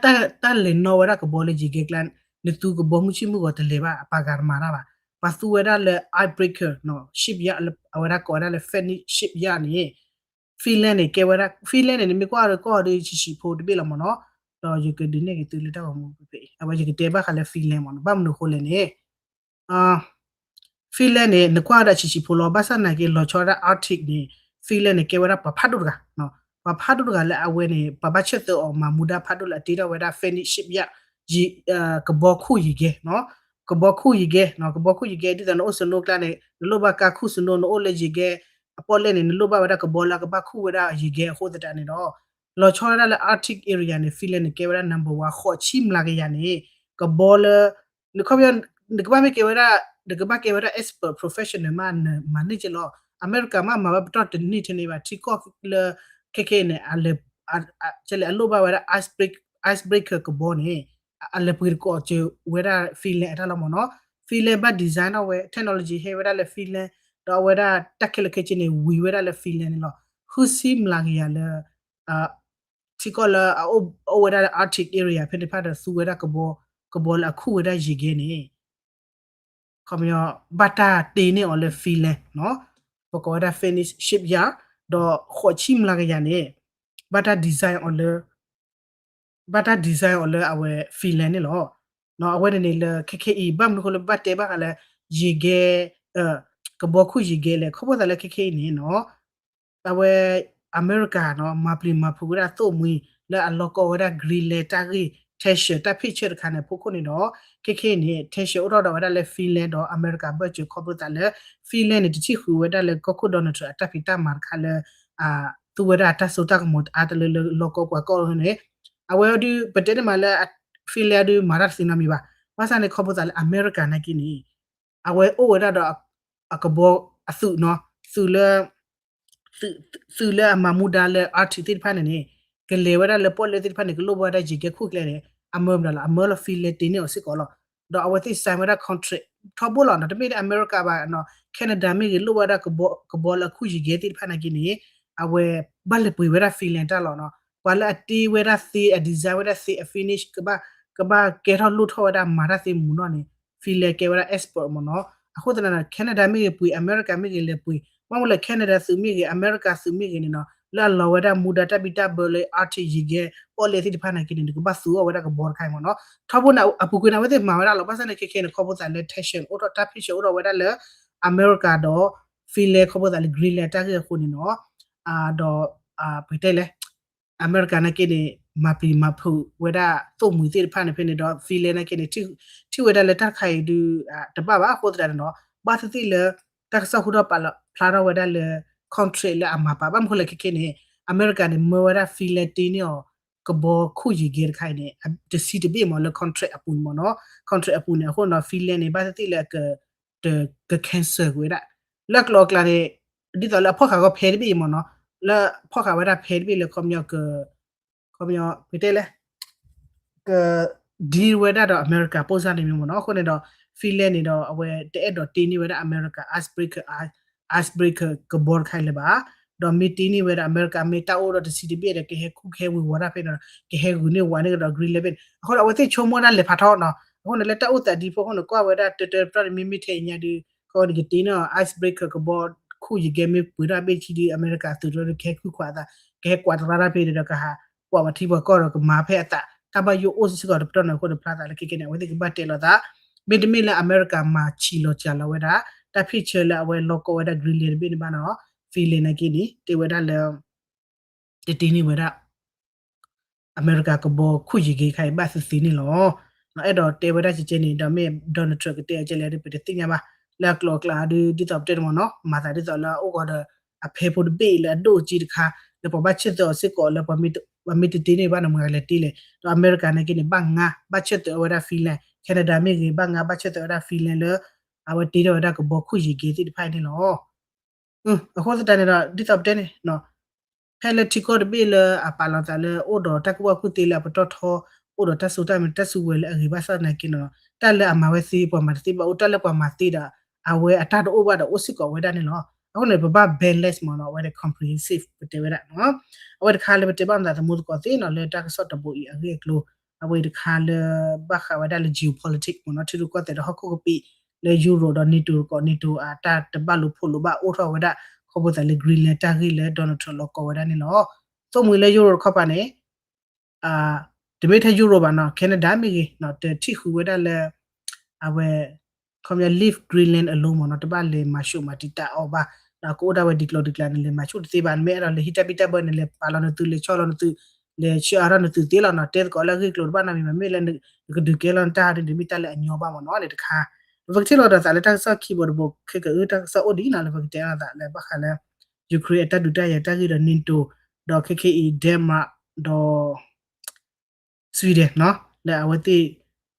တၢ်လဲၤနီၣ်ဝဲဒၣ်ကဘီလၢယံာ်ကဲကျါ နသူကဘီမုၢ်ဆ့ၣ်မုၢ်ဂီၤတလဲၤဘၣ် အပှၤဂၤတမၤတၢ်ဘၣ်. ပှၤသူဝဲဒၣ်လၢ icebreaker နီၤ shipyard အဝဲဒၣ်ကိးဝဲဒၣ်လၢ Finnish shipyard န့ၣ် Finland န့ၣ် ကဲဝဲဒၣ် Finland န့ၣ် နမ့ၢ်ကွၢ်ဒီးကီၢ်ဒီးဆံးဆံးဖိတဘ့ၣ်လီၤမ့ၢ်နီၤ. ဒီးယကဒုးနဲၣ်က့ၤသုလၢတၢ်ဂီၤမူဖဲအံၤ အဝဲယကတဲဘၣ်ဃးလၢ Finland မ့ၢ်နီၤ ဘၣ်မနုၤအဃိလဲၣ်န့ၣ် Finland န့ၣ် နကွၢ်ဝဲဒၣ်ဆံးဆံးဖိလီၤ ဘၣ်ဆၣ်နာ်က့လီၤဆီဝဲဒၣ် Arctic န့ၣ် Finland န့ၣ် ကဲဝဲဒၣ်ပှၤဖးဒိၣ်တဂၤ, ပှၤဖးဒိၣ်တဂၤလၢအဝဲန့ၣ် ပှၤဘၣ်ဆၢၣ်သၢအီၤမၤမူဒါဖးဒိၣ်လၢအတ့ထီၣ်ဝဲဒၣ် Finnish shipyard ကဘီခူၣ်ယံာ်ကဲ, ကဘီခူၣ်ယံာ်ကဲ, ကဘီခူၣ်ယံာ်ကဲ ဒ်သိးနအိၣ် snow ကျါန့ၣ် နလိၣ်ဘၣ်ကါခူၣ် snow နအိၣ်လၢယံာ်ကဲ အပီၣ်လဲၣ်န့ၣ် နလိၣ်ဘၣ်ဝဲဒၣ်ကဘီလၢအကဘၣ်ခူၣ်ဝဲဒၣ်ယံာ်ကဲအဃိသတးန့ၣ်ဒီး လီၤဆီဒၣ်တၢ်လၢ Arctic area န့ၣ် Finland န့ၣ် ကဲဝဲဒၣ် number one ဃိးဆံမျးကယၤန့ၣ် ကဘီလၢ နခီပညီ နကဘၣ်မ့ၢ်ကဲဝဲဒၣ် နကဘၣ်ကဲဝဲဒၣ် expert professional မး နမၤန့ၢ်က့လီၤ. အမဲရကၤမးမၤဝဲပတီၢ်တန့ၢ်ထဲန့ၣ်ဘၣ် ထံကီၢ်လၢ ခဲခဲအံၤန့ၣ် အလဲၤ ကဲလဲၣ် အလိၣ်ဘၣ်ဝဲဒၣ် icebreaker ကဘီန့ၣ် အလဲၤပှ့ၤတကိးစၢၤဝဲဒၣ် Finland အတၢ်လီၤမ့ၢ်နီၤ. Finland ဘၣ် design ထီၣ်ဝဲ technology ဟဲဝဲဒၣ်လၢ Finland ဒီးအဝဲဒၣ်တၢ်ခဲလၢာ်ခဲဆ့န့ၣ် ဝံၤဝဲဒၣ်လၢ Finland န့ၣ်လီၤ. ဃုဆံမျးကယၤလၢ ထံကီၢ်လၢအအိၣ်ဝဲဒၣ်လၢ Arctic area ဖဲန့ၣ်တဖၣ်ဒီးသူဝဲဒၣ်ကဘီ, ကဘီလၢအခူၣ်ဝဲဒၣ်ယံာ်ကဲန့ၣ် ခီပညီ ဘၣ်တၢ်တ့န့ၢ်အီၤလၢ Finland နီၤ, ပကိးဝဲဒၣ် Finnish shipyard ဒီးဃိးဆံမျးကယၤန့ၣ် ဘၣ်တၢ် design အီၤလၢ ဘၣ်တၢ် design အီၤလၢအဝဲ Finland န့ၣ်လီၤ. အဝဲန့ၣ်န့ၣ်လၢခဲခဲအံၤ ဘၣ်မနုၤအဃိလၢပဘၣ်တဲဘၣ်ဃးလၢ ယံာ်ကဲ ကဘီခူၣ်ယံာ်ကဲလဲၣ် ခီဖျိသးလၢခဲခဲအံၤန့ၣ်နီၤ အဝဲ အမဲရကၤနီၤ မၤပျံၤမၤဖုးဝဲဒၣ်သိၣ်မှံၤ လၢအလီၢ်ကီဝဲဒၣ် Greenland တၢ်ဂ့ၢ် tension တၢ်ဖ့ၣ်ဆၢတခါန့ၣ် အဖီခိၣ်န့ၣ်ဒီး ခဲခဲအံၤန့ၣ် tension အိၣ်ထီၣ်ဒီးဝဲဒၣ်လၢ Finland ဒီးအမဲရကၤဘၢၣ်စၢၤ ခီဖျိသးလၢ Finland န့ၣ် တထံၣ်ဃုာ်ဝဲဒၣ်လၢကီၢ်ခိၣ် Donald Trump အတၢ်ဖံးတၢ်မၤတခါလၢ သူဝဲဒၣ်အတၢ်စိတၢ်ကမီၤအါတလၢလၢလီၢ်ကီၢ်ပှၤကီၢ်န့ၣ် အဝဲဒုး ပတဲန့ၣ်မးလၢ Finland ဒုးမၤတၢ်တသ့နီတမံၤဘၣ်. ဘၣ်ဆၣ်န့ၣ် ခီဖျိသးလၢအမဲရကၤနာ်က့န့ၣ် အဝဲအိၣ်ဝဲဒၣ်ဒီး အကဘီအသုးနီၤ သုးလၢ သုးလၢအမၤမူဒါလၢ Arctic သ့ၣ်တဖၣ်န့ၣ်န့ၣ် ကလဲၤဝဲဒၣ်လၢပီၣ်လဲၣ်သ့ၣ်တဖၣ်န့ၣ် ကလိၣ်ဘၣ်ဝဲဒၣ်ယံာ်ကဲခူၣ်ကျဲန့ၣ် အမၢမတၤလီၤ အမၢလီၤ Finland တ့န့ၢ်အီၤစ့ၢ်ကီးလီၤ. ဒီးအဝဲသ့ၣ် sign ဝဲဒၣ် contract ထီဘိလီၤနီၤ တမ့ၢ်လၢအမဲရကၤဘၣ်နီၤ Canada မ့ၢ်ဂ့ၤ လိၣ်ဘၣ်ဝဲဒၣ်ကဘီလၢအခူၣ်ယံာ်ကဲသ့ၣ်တဖၣ်နာ်က့န့ၣ် အဝဲဘၣ်လဲၤပှ့ၤဝဲဒၣ် Finland တၢ်လီၤနီၤ. ပှၤလၢအတ့ဝဲဒၣ်သ့ အ design ဝဲဒၣ်သ့ အ finish ကဘၣ် ကဘၣ်ကဲထီၣ်လိၣ်ထီၣ်ဝဲဒၣ်မၤတၢ်သ့မုၢ်နီၢ်န့ၣ် Finland ကဲဝဲဒၣ် expert မ့ၢ်နီၤ. အဃိသတးန့ၣ် Canada မ့ၢ်ဂ့ၤပှ့ၤ အမဲရကၤမ့ၢ်ဂ့ၤ လဲၤပှ့ၤ ဘၣ်မနုၤလဲၣ် Canada သုးမ့ၢ်ဂ့ၤ အမဲရကၤသုးမ့ၢ်ဂ့ၤန့ၣ်နီၤ လၢအလီၤဝဲဒၣ်မူဒါတၢ်ဘံၣ်တၢ်ဘၢလၢ Arctic ယံာ်ကဲ ပီၣ်လဲၣ်သ့ၣ်တဖၣ်နာ်က့န့ၣ် နကဘၣ်သူအီၤဝဲဒၣ်ကဘီတခါအံၤမ့ၢ်နီၤ. ထီဘိန့ၣ် အပူၤကွံာ်န့ၣ် အဝဲသ့ၣ်မၤဝဲဒၣ်လီၤ. ဘၣ်ဆၣ်န့ၣ် ခဲခဲန့ၣ် ခီဖျိသးလၢ tension အိၣ်ထီၣ် တၢ်ဖ့ၣ်ဆၢအိၣ်ထီၣ်ဝဲဒၣ်လၢ အမဲရကၤဒီး Finland ခီဖျိသးလၢ Greenland တၢ်ဂ့ၢ်အဃိန့ၣ်နီၤ ဒီး ပတဲလဲၣ် အမဲရကၤနာ်က့န့ၣ် မၤပျံၤမၤဖုးဝဲဒၣ်သိၣ်မှံၤသ့ၣ်တဖၣ်န့ၣ် ဖဲန့ၣ်ဒီး Finland နာ်က့န့ၣ် ထံၣ်ဝဲဒၣ်လၢတၢ်တခါအံၤဒုး တဘၣ်ဘၣ်အဃိသတးန့ၣ်နီၤ ဘၣ်သ့ၣ်သ့ၣ်လၢ တၢ်ကစီၣ်ဟူထီၣ်ပာ်လီၤဖျါထီၣ်ဝဲဒၣ်လၢ contract လၢအမၤပာ် ဘၣ်မနုၤဃိလဲၣ်ခဲခဲန့ၣ် အမဲရကၤန့ၣ် မၢဝဲဒၣ် Finland တ့န့ၢ်အီၤ ကဘီခူၣ်ယံာ်ကဲတခါအံၤန့ၣ် တဆံတဘ့ၣ်မ့ၢ်လၢ contract အပူၤန့ၣ်မ့ၢ်နီၤ contract အပူၤန့ၣ် အဃိနီၤ Finland န့ၣ် ဘၣ်သ့ၣ်သ့ၣ်လၢအက တက cancel ကွံာ်ဝဲဒၣ် လၢအကျိၤအကျဲန့ၣ် ဒ်သိးလၢအဖီၣ်ဃာ်ဂီၢ်ဖဲတဘ့ၣ်အံၤမ့ၢ်နီၤ လၢဖီၣ်ဃာ်ဝဲဒၣ်ဖဲတဘ့ၣ်လၢခီပညီက ပတဲလဲၣ် က deal ဝဲဒၣ်ဒီး အမဲရကၤ ပုံစံ န့ၣ်မ့ၢ်မ့ၢ်နီၤ. အဃိန့ၣ်ဒီး Finland န့ၣ်ဒီး အဝဲတအဲၣ်ဒိးတ့န့ၢ်ဝဲဒၣ် အမဲရကၤ icebreaker icebreaker ကဘီတခါအံၤလၢၤဘၣ်. ဒီးမ့ၢ်တ့န့ၢ်ဝဲဒၣ် အမဲရကၤမ့ၢ်တၢ်အိၣ်ဒီးတဆံးတဘ့ၣ်ဒီး ကဟဲခူၣ်ကဟဲဝ့ၤဝီၤတၢ်ဖဲန့ၣ်ဒီး ကဟဲဂုာ်န့ၢ်ဝးန့ၢ်ကဒီး Greenland ဖဲန့ၣ်. အဃိဒီး အဝဲသ့ၣ်ဆိကမိၣ်တၢ်လဲၤဖးထီနီၤ. အဃိန့ၣ် လၢတၢ်အိၣ်သးဒ်ဖိအဃိန့ၣ် ကွၢ်ဝဲဒၣ်တၢတၢတဖျၢၣ်န့ၣ် မ့မ့ၢ်ထဲအံၤညါဒီး ခီန့ၣ်ကတ့န့ၢ် icebreaker ကဘီခူၣ်ယံၤကဲ မ့ၢ်ပှ့ၤထီၣ်အဘ့ၣ်တဆံဒီး အမဲရကၤသုးတရၢဒီး ကဟဲခူၣ်ခွးအသး ကဟဲကွၢ်တရၣ်တၢ်ဖဲဒီး ကဟးကွၢ်ပှၤထံပှၤကီၢ်ဒီး ကမၤဖဲအသး တၢ်ဘၣ်ယိၣ်အိၣ်စ့ၢ်ကီးတပတီၢ်န့ၣ်. အဃိန့ၣ် ဖျါသးလၢခဲကနံၣ်န့ၣ် အဝဲသ့ၣ်ကဘၣ်တဲလိာ်သး မ့တမ့ၢ်လၢအမဲရကၤမၤဆံးလီၤစှၤလီၤဝဲဒၣ် တၢ်ဖ့ၣ်ဆၢလၢအဝဲလီၤကီဝဲဒၣ် Greenland တဘ့ၣ်န့ၣ်ဘၣ်နီၤ Finland နာ်က့န့ၣ် တဲဝဲဒၣ်လၢ တတ့န့ၢ်ဝဲဒၣ် အမဲရကၤကဘီခူၣ်ယံၤကဲခါအံၤ ဘၣ်သ့ၣ်သ့ၣ်န့ၣ်လီၤ. အဲၣ်ဒိးတဲဝဲဒၣ်ကဲကဲန့ၣ် ဒီးမ့ၢ် Donald Trump ကတဲအကဲလဲၣ်ဒီး ပတသ့ၣ်ညါဘၣ်. လၢအကျိၤအကျဲဒီး ဒ်သိးပတဲန့ၣ်မ့ၢ်နီၤ မၤသးဒ်သိးလၢအအိၣ်ဂီၤဒီး အဖဲဖိတဘ့ၣ်အံၤလၢအဒိၣ်အက့တခါ လၢပှၤဘၣ်ဆၢၣ်သၢအီၤစ့ၢ်ကီးလၢ ပှၤမ့ၢ်တတ့န့ၢ်ဘၣ်န့ၣ် မတၤလဲၤတ့လဲၣ်. ဒီးအမဲရကၤနာ်က့န့ၣ် ဘၣ်ငါဘၣ်ဆၢၣ်သၢအီၤဝဲဒၣ် Finland, Canada မ့ၢ်ဂ့ၤ ဘၣ်ငါဘၣ်ဆၢၣ်သၢအီၤဝဲဒၣ် Finland လၢ အဝဲတ့ထီၣ်ဝဲဒၣ်ကဘီခူၣ်ယံၤကဲသ့ၣ်တဖၣ်အံၤန့ၣ်လီၤ. အဃိသတးန့ၣ်ဒီး ဒ်သိးပတဲန့ၣ် ဖဲလၢထံကီၢ်တဘ့ၣ်လၢအပာ်လီၤသးလၢအိၣ်ဒီးတၢ်ကူၣ်ဘၣ်ကူၣ်သ့လၢအပတီၢ်ထီ အိၣ်ဒီးတၢ်စိတၢ်မံၤတၢ်စုကဝဲၤလၢအဂ့ၤဘၣ်ဆၣ်သနာ်က့န့ၣ် တၢ်လၢအမၤဝဲသ့ပှၤမၤတသ့ဘၣ်အိၣ် တၢ်လၢပှၤမၤသ့ဒီး အဝဲအတၢ်တအိၣ်ဘၣ်ဒီးအိၣ်စ့ၢ်ကီးဝဲဒၣ်န့ၣ်လီၤ. အဃိန့ၣ် ပဘၣ် balance မ့ၢ်နီၤ အဝဲဒၣ် comprehensive ပတဲဝဲဒၣ် အဝဲတခါလၢပတဲဘၣ်မသးသမူသကိးသ့ၣ်နီၤ လၢတၢ်ကစီၣ်တဘိအံၤအဂ့ၢ်အကျိၤ အဝဲတခါလၢဘၣ်ဃးဝဲဒၣ်လၢ geopolitics မ့ၢ်နီၤ ထံရူၢ်ကီၢ်သဲးဒီးဟီၣ်ခိၣ်ကပံာ် လၢယူရိၣ်ဒီး NATO တကီး NATO အတၢ်တဘၣ်လိာ်ဖိးလိာ်ဘၣ်အိၣ်ထီၣ်ဝဲဒၣ် ခီဖျိသးလၢ Greenland တၢ်ဂ့ၢ်လၢ Donald Trump လီၤကီဝဲဒၣ်န့ၣ်လီၤ. သိၣ်မှံၤလၢယူရိၣ်တခီပၤန့ၣ် တမ့ၢ်ထဲယူရိၣ်ဘၣ်နီၤ Canada မ့ၢ်ဂ့ၤ တထံၣ်ဃုာ်ဝဲဒၣ်လၢ အဝဲ ခီပညီ leave Greenland alone မ့ၢ်နီၤ တဘၣ်လဲၤမၤဆူၣ်မၤတံာ်တာ်အီၤဘၣ် ဒီးကအိၣ်ဒၣ်ဝဲဒ်ကျိၤဒ်ကျဲန့ၣ် လဲၤမၤဆူၣ်တသ့ဘၣ် နမ့ၢ်အဲၣ်ဒိးလဲၤဟံးတၢ်ဘံၣ်တၢ်ဘၢန့ၣ် လဲၤပာ်လီၤနသုး လဲၤဆီလီၤနသုး လဲၤဆှၢအါထီၣ်နသုးသ့လီၤနီၤ တဲသကိးလၢအဂ့ၢ်ကျိၤတဘၣ်နီတမံၤဘၣ် မ့ၢ်လၢနကဒုးကဲလီၤနတၢ်ဒ်န့ၣ် မ့ၢ်တၢ်လၢအညီဘၣ်မ့ၢ်နီၤန့ၣ်တခါ ပကထံၣ်လိာ်ဒီးသးလၢတၢ်ကစီၣ်ခံဘိတဘိ ခဲကအုတၢ်ကစီၣ်အိၣ်ဒ်အံၤနီၤ လၢပကတဲအီၤသးလၢဘၣ်ဃးလၢ Ukraine အတၢ်ဒုးတၢ်ယၤတၢ်ဂ့ၢ်ဒီး NATO ဒီးခဲခဲအံၤ Denmark ဒီး Sweden နီၤ လၢအဝဲသ့ၣ်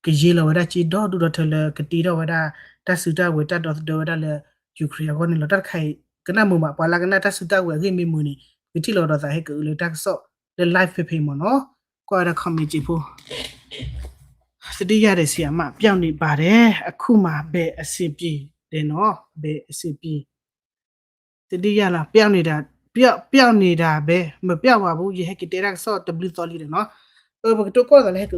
ကယ့လီၤဝဲဒၣ်က့ဒီဒူၣ်ဒီထၢလၢကတ့ထီၣ်ဝဲဒၣ် တၢ်စုတၢ်ဝဲၤတၢ်ဒီသဒၢဝဲဒၣ်လၢ Ukraine အဂီၢ်န့ၣ်လီၤ. တၢ်တခါအံၤ ကနၣ်မုာ်မး ပှၤလၢကနၣ်တၢ်စုတၢ်ဝဲၤအဂ့ၢ်မ့ၢ်မုာ်န့ၣ် ပကထံၣ်လိာ်ဒီးသးဟဲကအုလၢတၢ်ကစီၣ်လၢ live ဖဲဖဲအံၤမ့ၢ်နီၤ ကွၢ်ဝဲဒၣ် comment က့ဖိ သတိရတယ်ဆီအမ ပျောက်နေပါတယ် အခုမှ ဘယ်အဆင်ပြေလဲနော် ဘယ်အဆင်ပြေ သတိရလား ပျောက်နေတာ ပျောက် ပျောက်နေတာပဲ မပျောက်ပါဘူး ယဟဲက့ၤတဲတၢ်ကစီၣ်တဘျုးသီလံဒီးနီၤ ပကတိၤကီၢ်သးလၢဟဲက